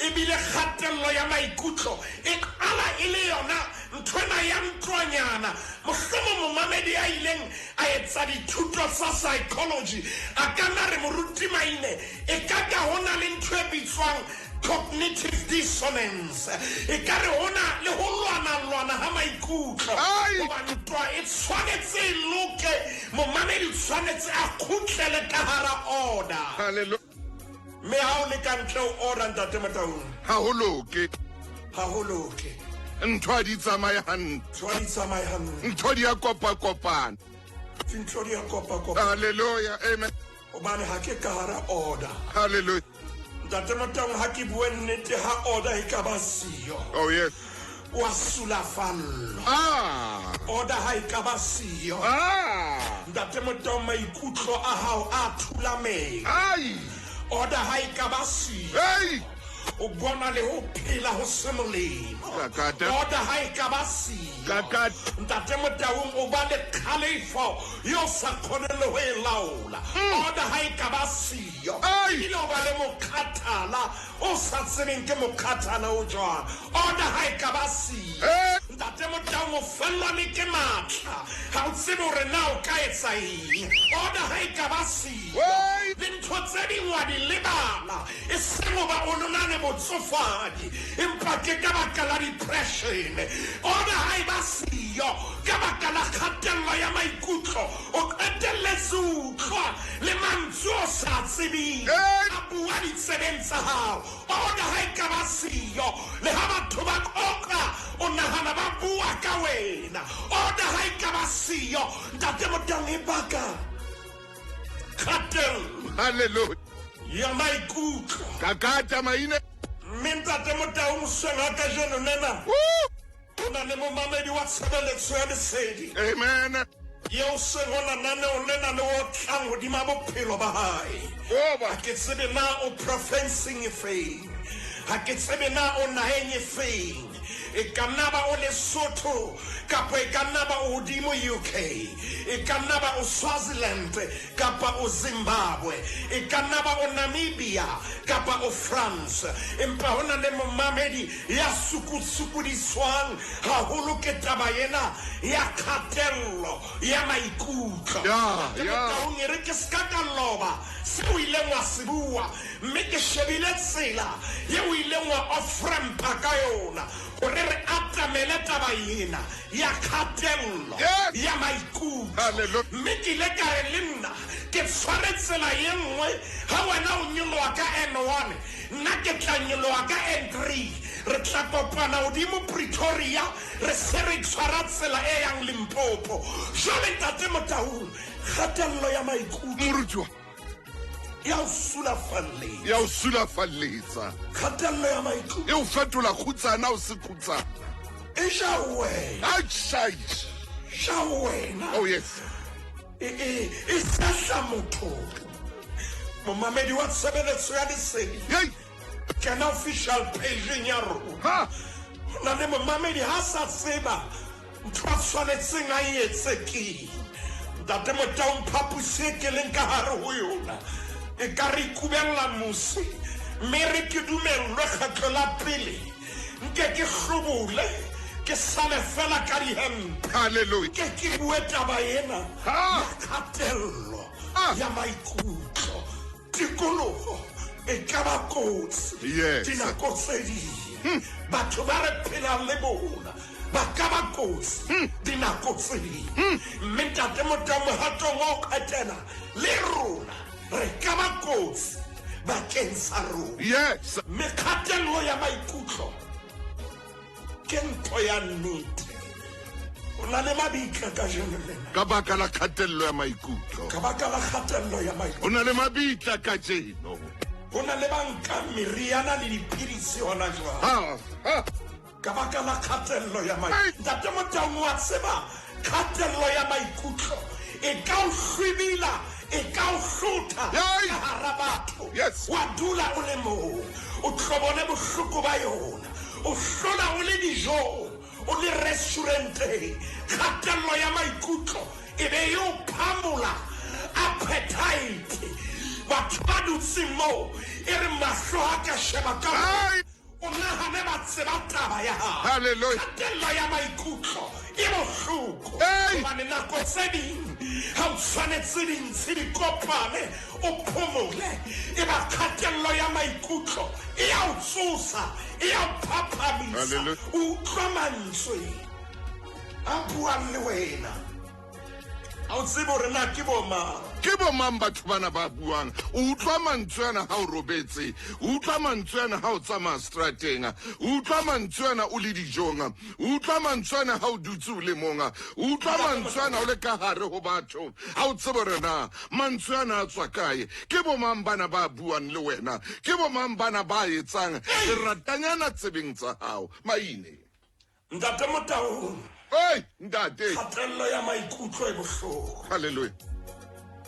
S3: ebile kgatello ya maikutlo e qala e le yona nthwena ya ntwanyana. Mohlomong momamedi ya ileng a etsa dithuto tsa psychology a ka nna re, Moruti Maine, e ka ka ho na le ntho e bitswang cognitive dissonance, e ka re ho na le ho lwana-lwana ha maikutlo, hoba ntwa e tshwanetse e loke, momamedi o tshwanetse a kgutlele ka hara order.
S2: Hallelujah.
S3: Mme ha o le ka ntle ho order, Ntate Motaung,
S2: Ha ho loke.
S3: Ha ho loke.
S2: Ntho ha di tsamaye hantle.
S3: Ntho ha di tsamaye hantle.
S2: Ntho di a kopa-kopana.
S3: Dintho di a kopa-kopana.
S2: Hallelujah. Amen.
S3: Hobane ha ke ka hara order.
S2: Hallelujah.
S3: Ntate Motaung, ha ke bue nnete, ha order e ka ba siyo,
S2: Oh yes.
S3: wa sulafallwa.
S2: Ah.
S3: Order ha e ka ba siyo,
S2: Ah.
S3: Ntate Motaung, maikutlo a hao a thulameng.
S2: Ai.
S3: Order ha e ka ba siyo,
S2: Hey.
S3: o bona le ho phela ho se molemo.
S2: Kakata.
S3: Order ha e ka ba siyo,
S2: Kakata.
S3: Ntate Motaung, o ba le kgalefo yo sa kgoneng le ho e laola. Order ha e ka ba siyo,
S2: Ai.
S3: ebile o ba le mokgathala o sa tsebeng ke mokgathala o jwang. Order ha e ka ba siyo,
S2: Eh.
S3: Ntate Motaung, o fellwa le ke matla, ha o tsebe hore na o ka etsa eng. Order ha e ka ba siyo,
S2: Wai.
S3: dintho tse ding wa di lebala, e seng hoba o no na le botsofadi, empa ke ka baka la depression. Order ha e ba siyo, ka baka la kgatello ya maikutlo, o qetelletse o utlwa le mantswe o sa tsebeng
S2: Hey.
S3: a bua ditsebeng tsa hao. Order ha e ka ba siyo, le ha batho ba qoqa, o nahana ba bua ka wena. Order ha e ka ba siyo, Ntate Motaung, e baka kgatello
S2: Hallelujah.
S3: ya maikutlo.
S2: Kakata maine.
S3: Mme Ntate Motaung, hoseng ha kajeno nena,
S2: Woo.
S3: o na le momamedi wa tshebeletso ya lesedi
S2: Amen.
S3: Yeo seng ho lenaneo lena le otlang hodima bophelo ba hae.
S2: Oba.
S3: Ha ke tsebe na o profenseng e feng. Ha ke tsebe na o naheng e feng. E ka nna ba o Lesotho kapa e ka nna ba o hodimo UK. E ka nna ba o Swaziland kapa o Zimbabwe. E ka nna ba o Namibia kapa o France. Empa ho na le momamedi ya sukusukudiswang haholo ke taba ena ya kgatello ya maikutlo.
S2: Ya,
S3: Ke
S2: ya.
S3: Motaung e re ke se ka ka loba seo o ileng wa se bua, mme ke shebile tsela ye o ileng wa off-rampa ka yona hore re atamele taba ena ya kgatello
S2: Yes.
S3: ya maikutlo.
S2: Hallelujah.
S3: Mme ke ile ka re le nna ke tshware tsela ye nngwe ha wena o nyoloha ka N1, Nna ke tla nyoloha ka N3, re tla kopana hodimo Pretoria, re se re tshwara tsela e yang Limpopo. Jwale Ntate Motaung, kgatello ya maikutlo
S2: Morutiwa.
S3: ya o sulafalletsa.
S2: Ya o sulafalletsa.
S3: Kgatello ya maikutlo.
S2: E o fetola kgutsana o se kgutsana.
S3: E ja wena.
S2: Aish, aish.
S3: Ja wena.
S2: Oh yes.
S3: E, e, e sehla motho. Momamedi wa tshebeletso ya lesedi.
S2: Hey.
S3: Kena official page ya rona.
S2: Ha.
S3: Ho na le momamedi ha sa tseba ntho a tshwanetseng a e etse keng. Ntate Motaung, phaposi e ke leng ka hare ho yona e ka re ikubella mosi, mme re ke dumellwe kgetlo la pele nke ke hlobole ke sale fela ka dihempe.
S2: Hallelujah.
S3: Nke ke bue taba ena
S2: Ha.
S3: ya kgatello
S2: Ah.
S3: ya maikutlo. Tikologo e ka ba kotsi
S2: Yes.
S3: dinako tse ding. Batho ba re phelang le bona ba ka ba kotsi dinako tse ding. Mme Ntate Motaung, mohatong wa ho qetela le rona re ka ba kotsi bakeng sa rona.
S2: Yes.
S3: Mme kgatello ya maikutlo ke ntho ya nnete. O na le mabitla kajeno lena.
S2: Ka baka la kgatello ya maikutlo.
S3: Ka baka la kgatello ya maikutlo.
S2: Ho na le mabitla kajeno.
S3: Ho na le ba nkang meriana le dipidisi hona jwale.
S2: Ha, ha.
S3: Ka baka la kgatello ya maikutlo. Ntate Motaung, wa tseba kgatello ya maikutlo e ka o hlwibila, e ka o hlotha
S2: Yay!
S3: ka hara batho.
S2: Yes.
S3: Wa dula o le mong, o tlo bone bohloko ba yona. O hlola o le dijong, o le restauranteng. Kgatello ya maikutlo e be e o phamola appetite. Batho ba dutseng moo e re mahlo a ka sheba ka
S2: Ai!
S3: o nahane ba tseba taba ya hao.
S2: Hallelujah.
S3: Kgatello ya maikutlo e bohloko.
S2: Hey!
S3: Hobane nako tse ding ha o tshwanetse dintshi di kopane o phomole, e ba kgatello ya maikutlo e ya o tsosa, e ya o phaphamisa.
S2: Hallelujah.
S3: O utlwa mantswe a buang le wena, ha o tsebe hore na ke bo mang.
S2: Ke bo mang batho bana ba buang? O utlwa mantswe ana ha o robetse, o utlwa mantswe ana ha o tsamaya strateng, o utlwa mantswe ana o le dijong, o utlwa mantswe ana ha o dutse o le mong, o utlwa mantswe ana o le ka hare ho batho, ha o tsebe hore na mantswe ana a tswa kae. Ke bo mang bana ba buang le wena? Ke bo mang bana ba etsang leratanyana tsebeng tsa hao? Maine.
S3: Ntate Motaung.
S2: Hey, ntate.
S3: Kgatello ya maikutlo e bohloko.
S2: Hallelujah.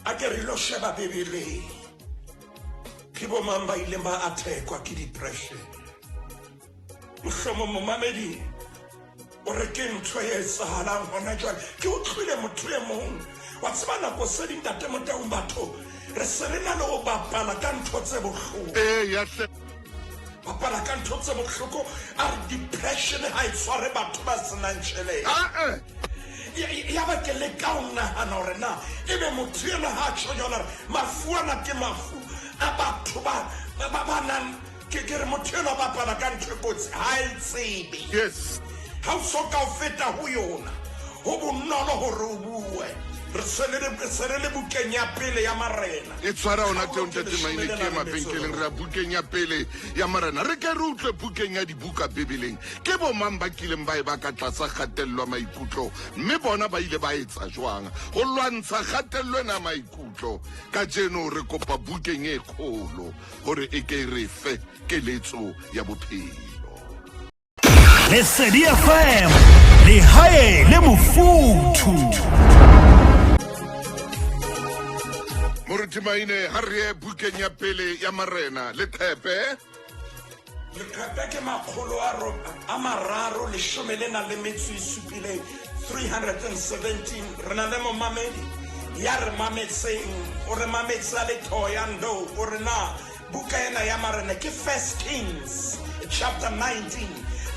S3: A ke re lo sheba Bibeleng. Ke bo mang ba ileng ba athekwa ke depression? Mohlomong momamedi o re ke ntho e etsahalang hona jwale. Ke utlwile motho e mong, wa tseba nako se ding Ntate Motaung batho re se re na le ho bapala ka ntho tse bohloko.
S2: Ee, ya hle.
S3: Bapala ka ntho tse bohloko, a re depression ha e tshware batho ba senang tjhelete.
S2: Ah, eh.
S3: Ya ba ke leka ho nahana hore na ebe motho enwa ha a tjho jwalo, a re mafu ana ke mafu a batho ba, ba, ba, ba nang, ke, ke re motho enwa bapala ka ntho e kotsi, ha e tsebe.
S2: Yes.
S3: Ha o so ka o feta ho yona, ho bonolo hore o bue. Re se le, re se re le bukeng ya pele ya Marena.
S2: E tshwara ona teo
S3: Kgaolo ke
S2: ntate Maine,
S3: leshome
S2: ke
S3: le nang le
S2: mabenkeleng,
S3: metso
S2: re ya bukeng ya pele ya Marena. Re ke re utlwe bukeng ya dibuka Bibeleng, ke bo mang ba kileng ba e ba ka tlasa kgatello ya maikutlo, mme bona ba ile ba etsa jwang ho lwantsha kgatello ena ya maikutlo. Kajeno re kopa bukeng e kgolo hore e ke re fe keletso ya bophelo.
S5: Lesedi FM, lehae le mofuthu.
S2: Moruti Maine, ha re ye bukeng ya pele ya Marena, leqhepe.
S3: Leqhepe ke makgolo a ro, a mararo leshome le nang le metso e supileng, 317. Re na le momamedi ya re mametseng, o re mametse a le Thohoyandou, o re na Buka ena ya Marena ke First Kings chapter 19.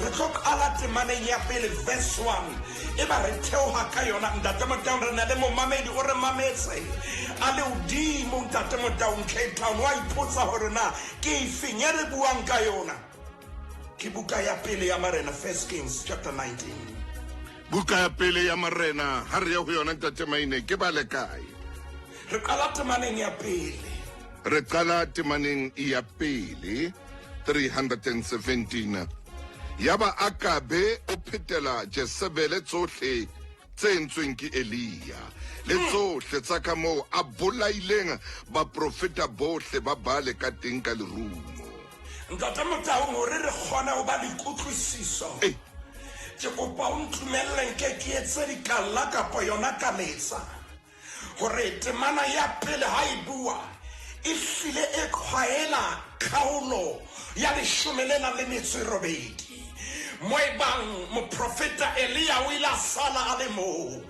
S3: Re tlo qala temaneng ya pele verse 1 e ba re theoha ka yona. Ntate Motaung, re na le momamedi o re mametse a le hodimo. Ntate Motaung, Cape Town, wa ipotsa hore na ke efeng e re buang ka yona. Ke buka ya pele ya Marena, First Kings chapter 19.
S2: Buka ya pele ya Marena, ha re ye ho yona Ntate Maine, ke bale kae?
S3: Re qala temaneng ya pele.
S2: Re qala temaneng ya pele 317. Yaba Akabe o phetela Jesebele tsohle tse entsweng ke Elia le tsohle tsa ka moo a bolaileng baprofeta bohle ba Baale ka teng ka lerumo.
S3: Ntate Motaung, hore re kgone ho ba le kutlwisiso, ke kopa o ntumelle nke ke etse dikalla kapa yona kaletsa. Gore temana ya pele ha e bua e hlile e qhwaela kgaolo ya leshome le nang le metso e robedi, mo e bang moprofeta Elia o ile a sala a le mong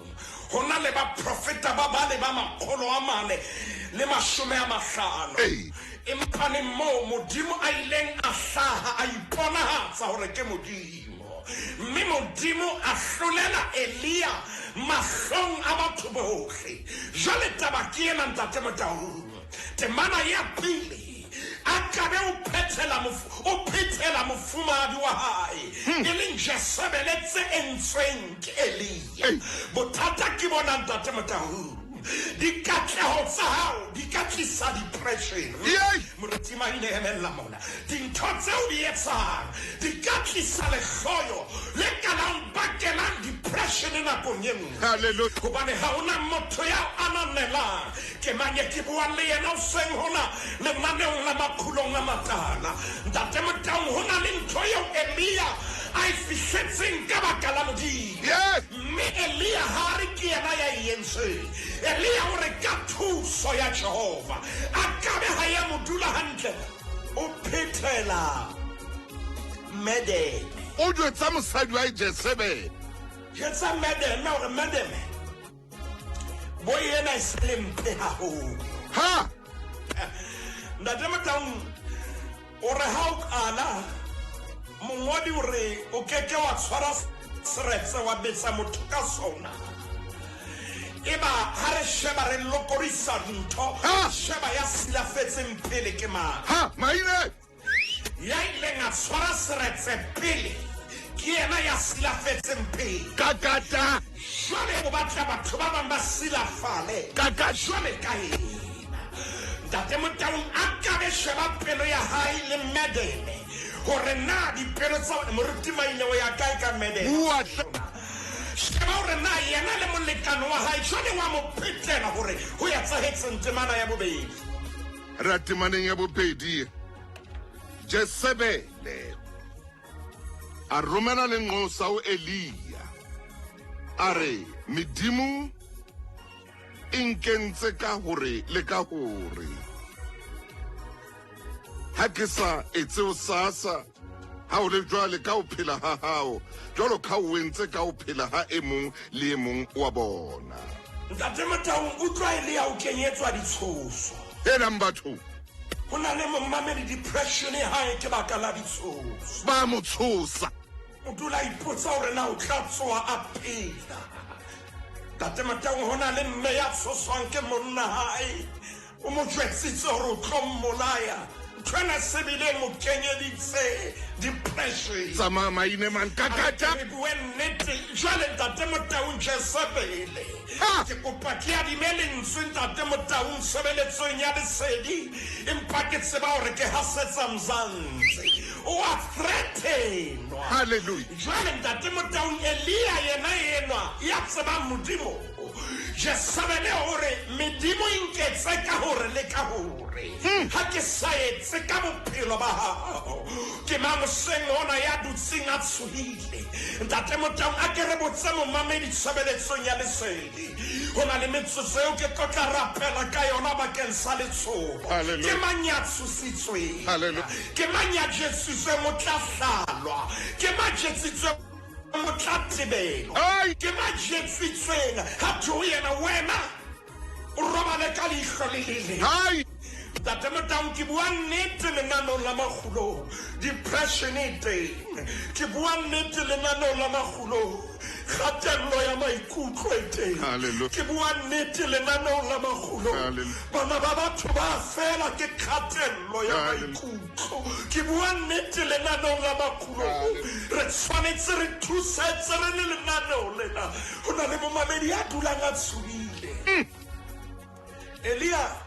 S3: ho na le baprofeta ba bale ba 450. Empa neng moo Modimo a ileng a hlaha a iponahatsa hore ke Modimo. Mme Modimo a hlolela Elia mahlong a batho bohle. Jwale taba ke ena, Ntate Motaung. Temana ya pele, Akabe o phethela o phethela mofumahadi wa hae, e leng Jesebele, tse entsweng ke Elia. Bothata ke bona, Ntate Motaung. Dikatleho tsa hao di ka tlisa depression. Moruti Maine, emella mona. Dintho tse o di etsang di ka tlisa lehloyo le ka la o bakelang depression nakong e nngwe.
S2: Hallelujah.
S3: Hobane ha ho na motho ya o ananelang. Ke mang e ke buang le yena hoseng hona lenaneong la Makhulong a Matala? Ntate Motaung, ho na le ntho eo Elia a e fihletseng ka baka la Modimo.
S2: Yes.
S3: Mme Elia ha a re ke yena ya e entseng. Elia o re ka thuso ya Jehova. Akabe ha ya mo dula hantle. O phethela Medeme.
S2: O jwetsa mosadi wa Jesebele.
S3: Jwetsa Medeme hore Medeme bo ena e se le mpe haholo.
S2: Ha!
S3: Ntate Motaung o re ha o qala mongodi o re o ke ke wa tshwara seretse wa betsa motho ka sona. Eba ha re sheba re lokodisa dintho,
S2: Ha!
S3: sheba ya silafetseng pele ke mang.
S2: Ha! Maine!
S3: Ya ileng a tshwara seretse pele ke yena ya silafetseng pele.
S2: Kakata!
S3: Jwale o batla batho ba bang ba silafale
S2: Kakata!
S3: jwale ka yena. Ntate Motaung a kabe sheba pelo ya hae le Medeme hore na dipelo tsa Moruti Maine o ya kae ka Medeme.
S2: Bua hle.
S3: Sheba hore na yena le molekane wa hae jwale wa mo phetela hore ho etsahetseng temana ya bobedi.
S2: Re ya temaneng ya bobedi. Jesebele a romela lenqosa ho Elia a re, Medimo e nkentse ka hore le ka hore. Ha ke sa etse hosasa, ha o le jwale ka ho phela ha hao, jwalo ka o entse ka ho phela ha e mong le e mong wa bona.
S3: Ntate Motaung, utlwa e le ya o kenyetswa ditshoso.
S2: Helang batho.
S3: Ho na le momamedi depression e hae ke baka la ditshoso.
S2: Ba mo tshosa.
S3: O dula a ipotsa hore na o tla tsoha a phela. Ntate Motaung, ho na le mme ya tshoswang ke monna hae. O mo jwetsitse hore o tlo mmolaya. Ntho ena se bile e mo kenyeditse depression.
S2: Tsamaya maine man kakata.
S3: Re bue nnete jwale Ntate Motaung Jesebele.
S2: Ha!
S3: Ke kopa ke adime lentswe Ntate Motaung tshebeletsong ya lesedi empa ke tseba hore ke hasetsa Mzansi. O a threatenwa.
S2: Hallelujah.
S3: Jwale Ntate Motaung Elia yena enwa ya tsebang Modimo. Jesebele o re, Medimo e nketse ka hore le ka hore, ha ke sa etse ka bophelo ba hao. Ke mang hoseng hona ya dutseng a tshohile? Ntate Motaung, a ke re botse momamedi tshebeletsong ya lesedi. Ho na le metsotso eo ke tlo tla rapela ka yona bakeng sa letshoho. Ke mang ya tshositsweng? Ke mang ya jesitsweng o tla hlalwa? Ke mang jetsitsweng o tla tebelwa? Ke mang jetsitsweng ha thwe ho yena, Wena o robale ka leihlo le le leng? Ntate Motaung, ke bua nnete lenaneong la makgulong. Depression e teng. Ke bua nnete lenaneong la makgulong. Kgatello ya maikutlo e teng. Ke bua nnete lenaneong la makgulong. Bana ba batho ba fela ke kgatello ya maikutlo. Ke bua nnete lenaneong la makgulong. Re tshwanetse re thusetse re le lenaneo lena. Ho na le momamedi ya dulang a tshohile. Elia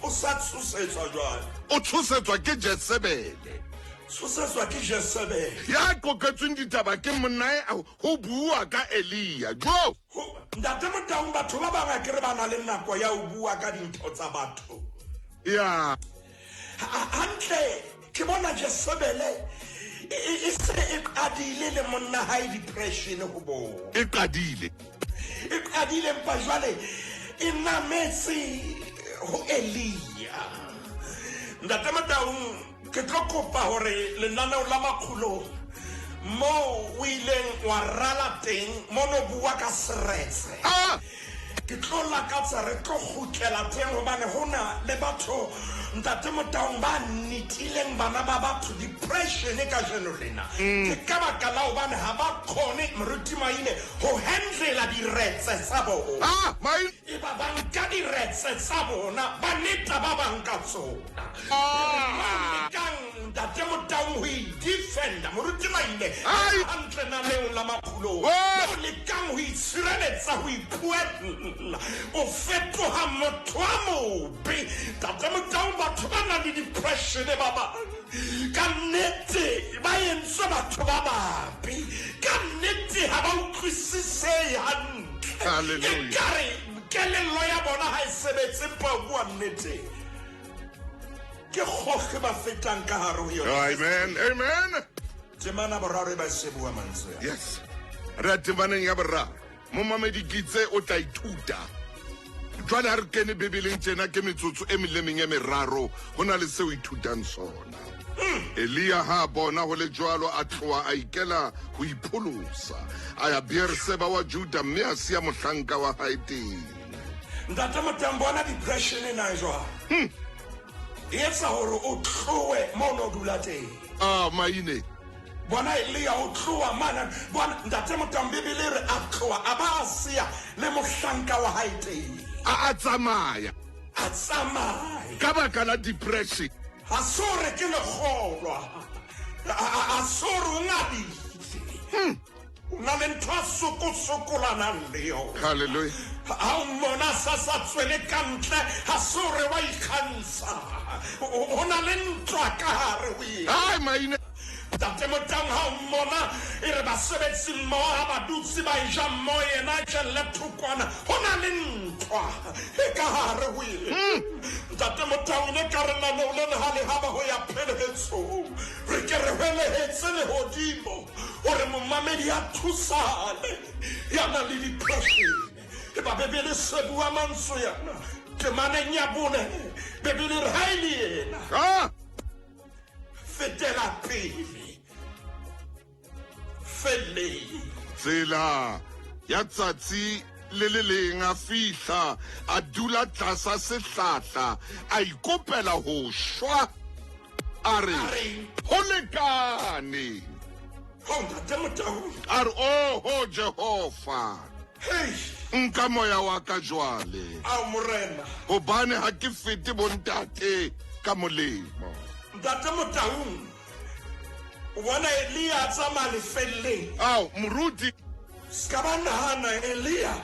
S3: o sa tshosetswa jwale.
S2: O tshosetswa ke Jesebele.
S3: Tshosetswa ke Jesebele.
S2: Ya qoqetsweng ditaba ke monnae ho bua ka Elia. Jo!
S3: Ntate Motaung, batho ba bang akere ba na le nako ya ho bua ka dintho tsa batho.
S2: Ya.
S3: Hantle ke bona Jesebele e se e qadile le monna hae depression ho bona.
S2: E qadile.
S3: E qadile empa jwale e nametse ho Elia. Ntate Motaung, ke tlo kopa hore lenaneo la makgulong moo o ileng wa rala teng mono bua ka seretse.
S2: Ah!
S3: Ke tlo lakatsa re tlo kgutlela teng hobane ho na le batho Ntate Motaung ba netileng bana ba batho depression kajeno lena. Ke ka baka la hobane ha ba kgone Moruti Maine ho handlela diretse tsa bona.
S2: Ah, Maine.
S3: E ba ba nka diretse tsa bona ba neta ba bang ka tsona.
S2: Ah.
S3: Lekang Ntate Motaung ho e defender Moruti Maine
S2: Ai.
S3: hantle naneong la maphulong.
S2: Oh.
S3: Mo lekang ho itshireletsa ho ipuella o fetoha motho a mobe. Ntate Motaung batho ba nang le depression ba bang ka nnete ba entswe batho ba babe. Ka nnete ha ba utlwisisehe hantle.
S2: Hallelujah.
S3: Ekare kelello ya bona ha e sebetse empa ho bua nnete ke kgohle ba fetang ka hare ho yona.
S2: Amen. Amen.
S3: Temana boraro e ba se bua mantswe a.
S2: Yes. Re ya temaneng ya boraro. Momamedi Kitse o tla ithuta. Jwale ha re kene Bibeleng tjena ke metsotso e meng le meng e meraro ho na le seo ithutang sona. Elia ha a bona ho le jwalo a tloha a ikela ho ipholosa. A ya Beerseba wa Juda mme a siya mohlanka wa hae teng.
S3: Ntate Motaung bona depression ena e jwang. E etsa hore o tlohe mo o no dula teng.
S2: Ah, Maine.
S3: Bona Elia o tloha mane. Bona Ntate Motaung Bibele e re a tloha a ba a siya le mohlanka wa hae teng.
S2: A a tsamaya.
S3: A tsamaya.
S2: Ka baka la depression.
S3: Ha se hore ke lekgolwa. A se hore o ngadile. O na le ntho a sokosokolanang le yona.
S2: Hallelujah.
S3: Ha o mmona a sa sa tswele ka ntle, ha se hore wa ikgantsha. Ho na le ntwa ka hare ho yena.
S2: Hai Maine.
S3: Ntate Motaung ha o mmona e re basebetsi mmoho ha ba dutse ba e ja mmoho yena a jelle thokwana, ho na le ntwa e ka hare ho yena. Ntate Motaung ne ka re naneo lena ha le haba ho ya phelehetsong, re ke re hwelehetse lehodimo hore momamedi a thusane ya nang le depression. Eba Bibele se bua mantswe ana temaneng ya bone, Bibele e re ha e le yena
S2: Ah!
S3: fetela pele felleng.
S2: Tsela ya tsatsi le le leng a fihla a dula tlasa sehlahla a ikopela ho shwa a re ho lekane.
S3: Ho Ntate Motaung.
S2: A re oho Jehova,
S3: Hei.
S2: nka moya wa ka jwale.
S3: Ao Morena.
S2: Hobane ha ke fete bontate ka molemo.
S3: Ntate Motaung, o bona Elia a tsamaya lefelleng.
S2: Ao moruti.
S3: Se ka ba nahana Elia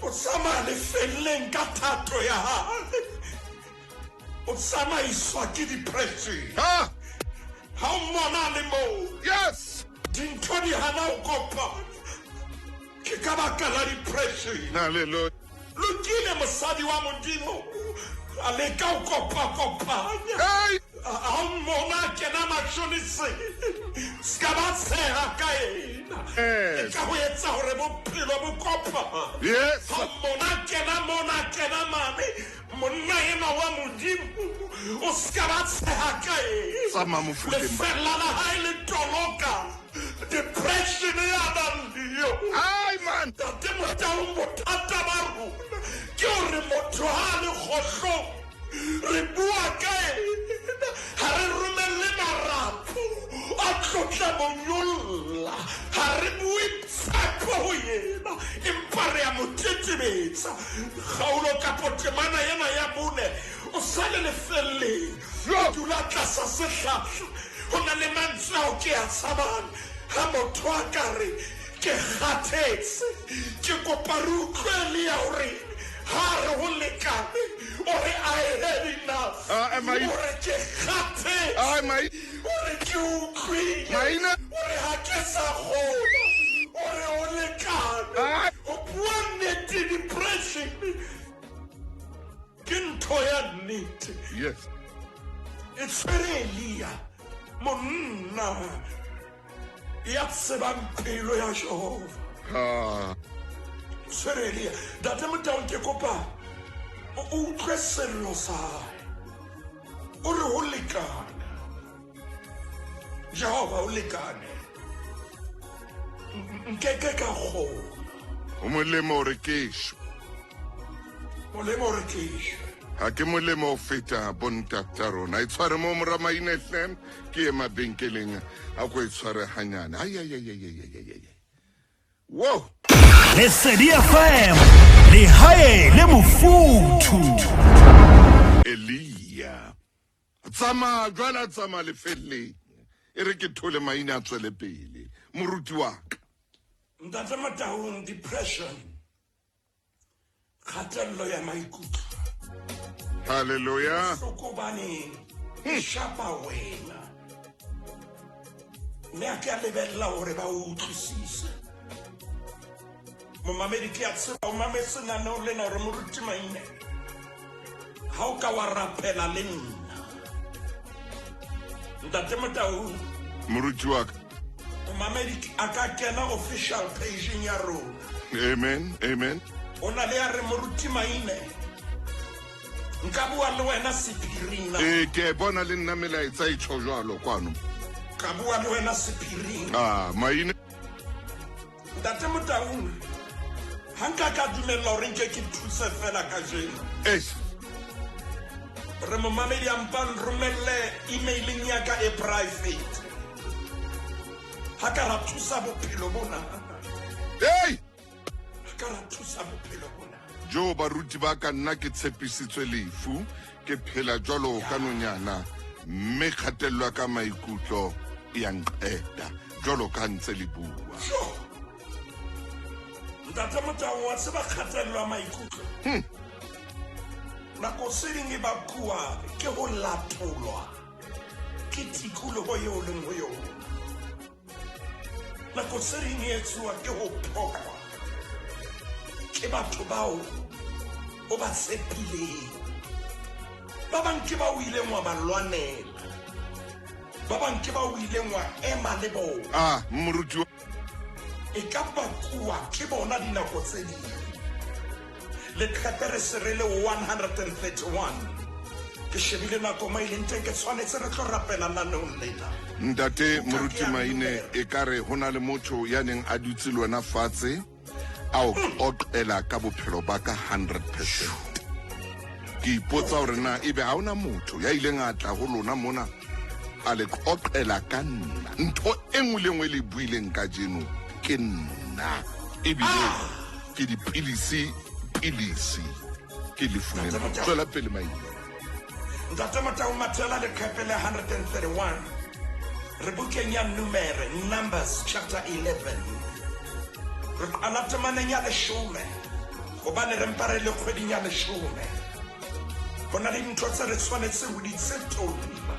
S3: o tsamaya lefelleng ka thato ya hae. O tsamaiswa ke depression.
S2: Ha!
S3: Ha o mmona a le moo.
S2: Yes!
S3: Dintho di hana ho kopana. Ke ka baka la depression.
S2: Hallelujah.
S3: Lokile mosadi wa Modimo a leka ho kopakopanya.
S2: Hey!
S3: A o mmona a kena mashoniseng, se ka ba tsheha ka ena.
S2: Yes.
S3: E ka ho etsa hore bophelo bo kopane.
S2: Yes.
S3: Ha o mmona a kena mona, a kena mane, monna enwa wa Modimo, o se ka ba tsheha ka ena.
S2: Tsamaya mofuteng ba.
S3: Lefella la hae le toloka depression ya nang le yona.
S2: Ai man.
S3: Ntate Motaung, bothata ba rona ke hore motho ha a le kgohlong re bua ka ena, ha re romelle marapo a tlotla monyolla, ha re bue tshepo ho yena, empa re a mo tetebetsa. Kgaolo kapo temana ena ya bone, o sa le lefelleng, o dula tlasa sehlahla. Ho na le mantswe ao ke a tshabang ha motho a ka re ke kgathetse. Ke kopa re utlwe le ya hore ha re ho lekane, o re I had enough.
S2: Ah, eh,
S3: O re ke kgathetse.
S2: Ah, mai-
S3: O re ke utlwile.
S2: Maina.
S3: O re ha ke sa kgona. O re ho lekane.
S2: Ah.
S3: Ho bua nnete, depression ke ntho ya nnete.
S2: Yes.
S3: E tshwere Elia, monna ya tsebang pelo ya Jehova.
S2: Ah.
S3: Tshwere Elia. Ntate Motaung, ke kopa o utlwe sello sa hae. O re ho lekane. Jehova o lekane. Nkeke ka kgona.
S2: O molemo hore ke shwe.
S3: Molemo hore ke shwe.
S2: Ha ke molemo ho feta bontata rona. E tshware mo mora maine hle, ke ye mabenkeleng a ko e tshware hanyane. Ai ai ai ai ai ai ai. Wow.
S5: Lesedi FM, lehae le mofuthu.
S2: Elia. Tsamaya jwale, a tsamaya lefelleng. E re ke thole maina a tswele pele. Moruti wa ka.
S3: Ntate Motaung, depression, kgatello ya maikutlo.
S2: Hallelujah.
S3: Bohloko baneng e shapa wena. Mme a ke a lebella hore ba o utlwisise. Momamedi, ke a tseba o mametse naneo lena hore moruti Maine, ha o ka wa rapela le nna. Ntate Motaung,
S2: Moruti wa ka.
S3: Momamedi a ka kena official page-eng ya rona.
S2: Amen, amen.
S3: O na le ya re moruti Maine, nka bua le wena sephiring na?
S2: Ee, ke a e bona le nna melaetsa e tjho jwalo kwano.
S3: Ka bua le wena sephiring.
S2: Ah, Maine.
S3: Ntate Motaung, ha nka ka dumella hore nke ke thuse fela kajeno.
S2: Eish.
S3: Re momamedi a mpa nromelle emaileng ya ka e private. Ha ka ra thusa bophelo bona.
S2: Hey!
S3: Ha ka ra thusa bophelo bona.
S2: Jo baruti ba ka, nna ke tshepisitswe lefu, ke phela jwalo ka nonyana, mme kgatello ya ka maikutlo e ya nqeta jwalo ka ntse le bua.
S3: Jo! Ntate Motaung, wa tseba kgatello ya maikutlo? Nako tse ding e bakuwa ke ho latolwa ke tikoloho eo leng ho yona. Nako tse ding e etsuwa ke ho phoqwa ke batho bao o ba tshepileng. Ba bang ke ba o ileng wa ba lwanela. Ba bang ke ba o ileng wa ema le bona.
S2: Ah, moruti wa
S3: E ka bakuwa ke bona dinako tse ding. Leqhepe re se re le 131. Ke shebile nako mo e leng teng, ke tshwanetse re tlo rapela naneong lena.
S2: Ntate Moruti Maine, e ka re ho na le motho ya neng a dutse le wena fatshe a o qoqela ka bophelo ba ka 100%. Ke ipotsa hore na ebe ha hona motho ya ileng a tla ho lona mona a le qoqela ka nna. Ntho e nngwe le nngwe e le buileng kajeno ke nna. Ebile ke dipilisi, pilisi ke lefu lena. Tswela pele Maine.
S3: Ntate Motau, mathela leqhepe le 131. Re bukeng ya Numere, Numbers chapter 11. Re qala temaneng ya leshome, hobane re mpa re le kgweding ya leshome. Ho na le dintho tse re tshwanetseng ho di tsetolla.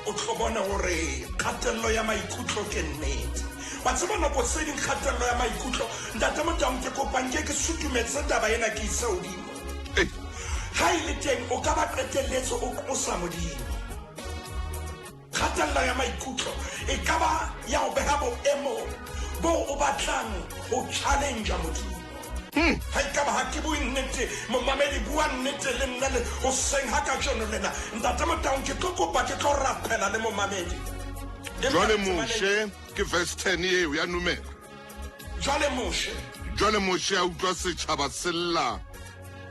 S3: O tlo bona hore kgatello ya maikutlo ke nnete. Wa tseba nako tse ding kgatello ya maikutlo, Ntate Motaung, ke kopa nke ke sutumetse taba ena ke ise hodimo. Ha e le teng o ka ba qetelletse o qosa Modimo. Kgatello ya maikutlo e ka ba ya o beha boemong boo o batlang ho challenge Modimo. Ha e ka ba ha ke bue nnete, momamedi bua nnete le nna le hoseng ha kajeno lena. Ntate Motaung, ke tlo kopa ke tlo rapela le momamedi. Empa
S2: Jwale
S3: temana
S2: Moshe, ke verse 10 eo ya Numere.
S3: Jwale Moshe.
S2: Jwale Moshe a utlwa setjhaba se lla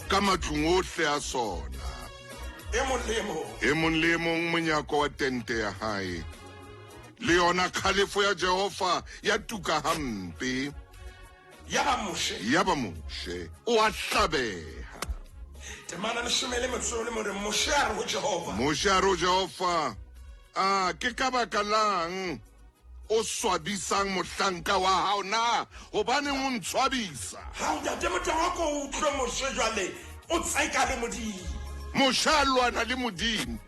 S2: ka matlung ohle a sona.
S3: E mong le e mong.
S2: E mong le e mong monyako wa tente ya hae. Le yona kgalefo ya Jehova ya tuka hampe.
S3: Yaba Moshe.
S2: Yaba Moshe o a hlabeha.
S3: Temana leshome le metso le more Moshe a re ho Jehova.
S2: Moshe a re ho Jehova, a ke ka baka lang o swabisang mohlanka wa hao na? Hobaneng o ntshwabisa?
S3: Ha ntate Motau a ko utlwe Moshe jwale o tseka le Modimo.
S2: Moshe a lwana le Modimo.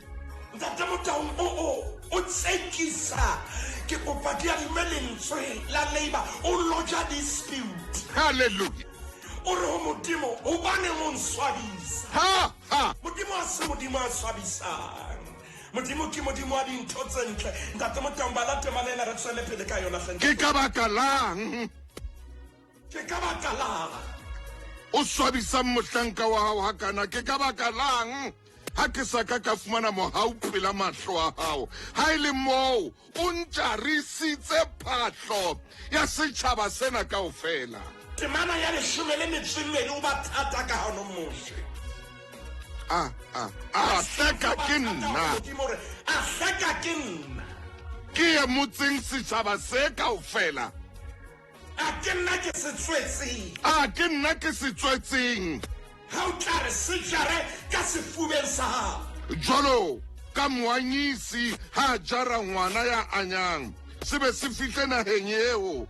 S3: Ntate Motaung o o o tsekisa ke kopa ke adime lentswe la labor o loja dispute.
S2: Hallelujah.
S3: O re ho Modimo hobaneng o nswabisa?
S2: Ha ha.
S3: Modimo a se Modimo a swabisang. Modimo ke Modimo wa dintho tse ntle. Ntate Motaung bala temana ena re tswele pele ka yona hle.
S2: Ke ka baka lang?
S3: Ke ka baka lang?
S2: O swabisang mohlanka wa hao hakana? Ke ka baka lang ha ke sa ka ka fumana mohau pela mahlo a hao? Ha e le moo o ntjarisitse phahlo ya setjhaba sena kaofela.
S3: Temana ya leshome le metso e mmedi o ba thata ka hanong Moshe.
S2: A a a hleka ke nna.
S3: Modimo re a hleka ke nna.
S2: Ke ye motseng setjhaba se kaofela.
S3: A ke nna ke se tswetseng?
S2: A ke nna ke se tswetseng?
S3: Ha o tla re se jare ka sefubeng sa hao.
S2: Jwalo ka moanyisi ha a jara ngwana ya anyang, se be se fihle naheng eo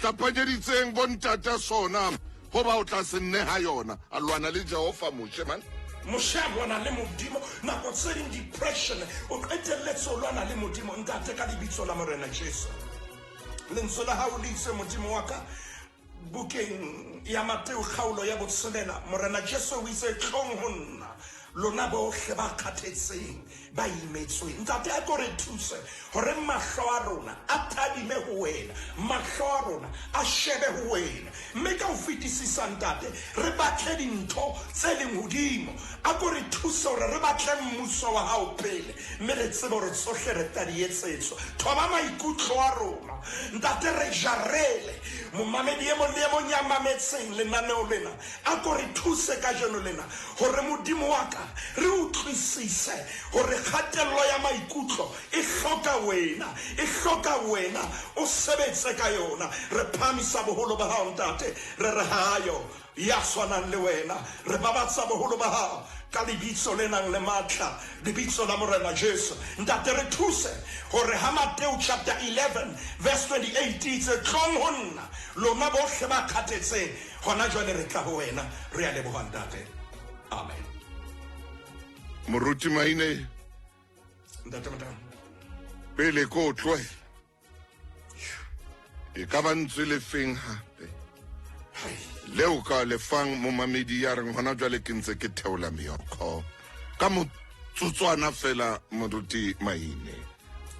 S2: hlapanyeditseng bontata sona hoba o tla se neha yona. A lwana le Jehova Moshe man.
S3: Moshe a lwana le Modimo. Nako tse ding depression o qetelletse o lwana le Modimo. Ntate, ka lebitso la Morena Jesu. Lentswe la hao le itse, Modimo wa ka, bukeng ya Mateo kgaolo ya botshelela, Morena Jesu o itse, Tlong ho nna, lona bohle ba kgathetseng, ba imetsweng. Ntate, a ko re thuse hore mahlo a rona a tadime ho wena, mahlo a rona a shebe ho wena. Mme ka ho fetisisa, Ntate, re batle dintho tse leng hodimo. A ko re thuse hore re batle mmuso wa hao pele, mme re tsebe hore tsohle re tla di etsetswa. Thoba maikutlo a rona, Ntate, re jarele. Momamedi e mong le e mong ya mametseng lenaneo lena, a ko re thuse kajeno lena hore, Modimo wa ka, re utlwisise hore kgatello ya maikutlo e hloka wena, e hloka wena o sebetse ka yona. Re phahamisa boholo ba hao, Ntate, re re ha yo Ya tshwanang le wena. Re babatsa boholo ba hao ka lebitso le nang le matla, lebitso la Morena Jesu. Ntate, re thuse hore ha Mateo chapter 11 verse 28 e itse, Tlong ho nna, lona bohle ba kgathetseng, hona jwale re tla ho wena. Re a leboha, Ntate. Amen.
S2: Moruti Maine.
S3: Ntate Motau.
S2: Pele ko o tlohela. E ka ba ntswe le feng hape leo ka lefang momamedi ya reng hona jwale ke ntse ke theola meokgo ka motsotswana fela moruti Maine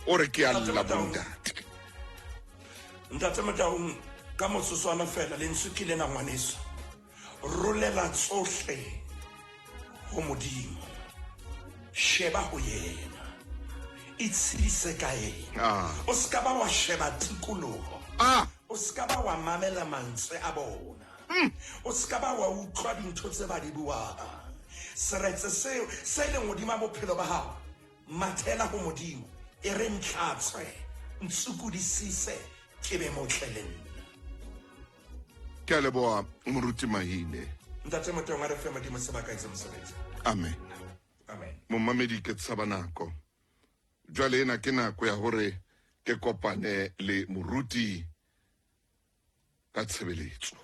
S2: o re ke a lla bontate.
S3: Ntate Motaung, ka motsotswana fela lentswe ke lena ngwaneso. Rolela tsohle ho Modimo. Sheba ho yena. Itshedise ka yena.
S2: Ah.
S3: O se ka ba wa sheba tikoloho.
S2: Ah.
S3: O se ka ba wa mamela mantswe a bona. O se ka ba wa utlwa dintho tse ba di buang. Seretse seo se leng hodima bophelo ba hao, mathela ho Modimo. E re ntlhatswe, ntsukudisise, ke be motle le nna.
S2: Ke a leboha moruti Mahine.
S3: Ntate Motong, a re fe Modimo sebaka etse mosebetsi.
S2: Amen.
S3: Amen.
S2: Momamedi ke tshaba nako. Jwale ena ke nako ya hore ke kopane le moruti ka tshebeletso.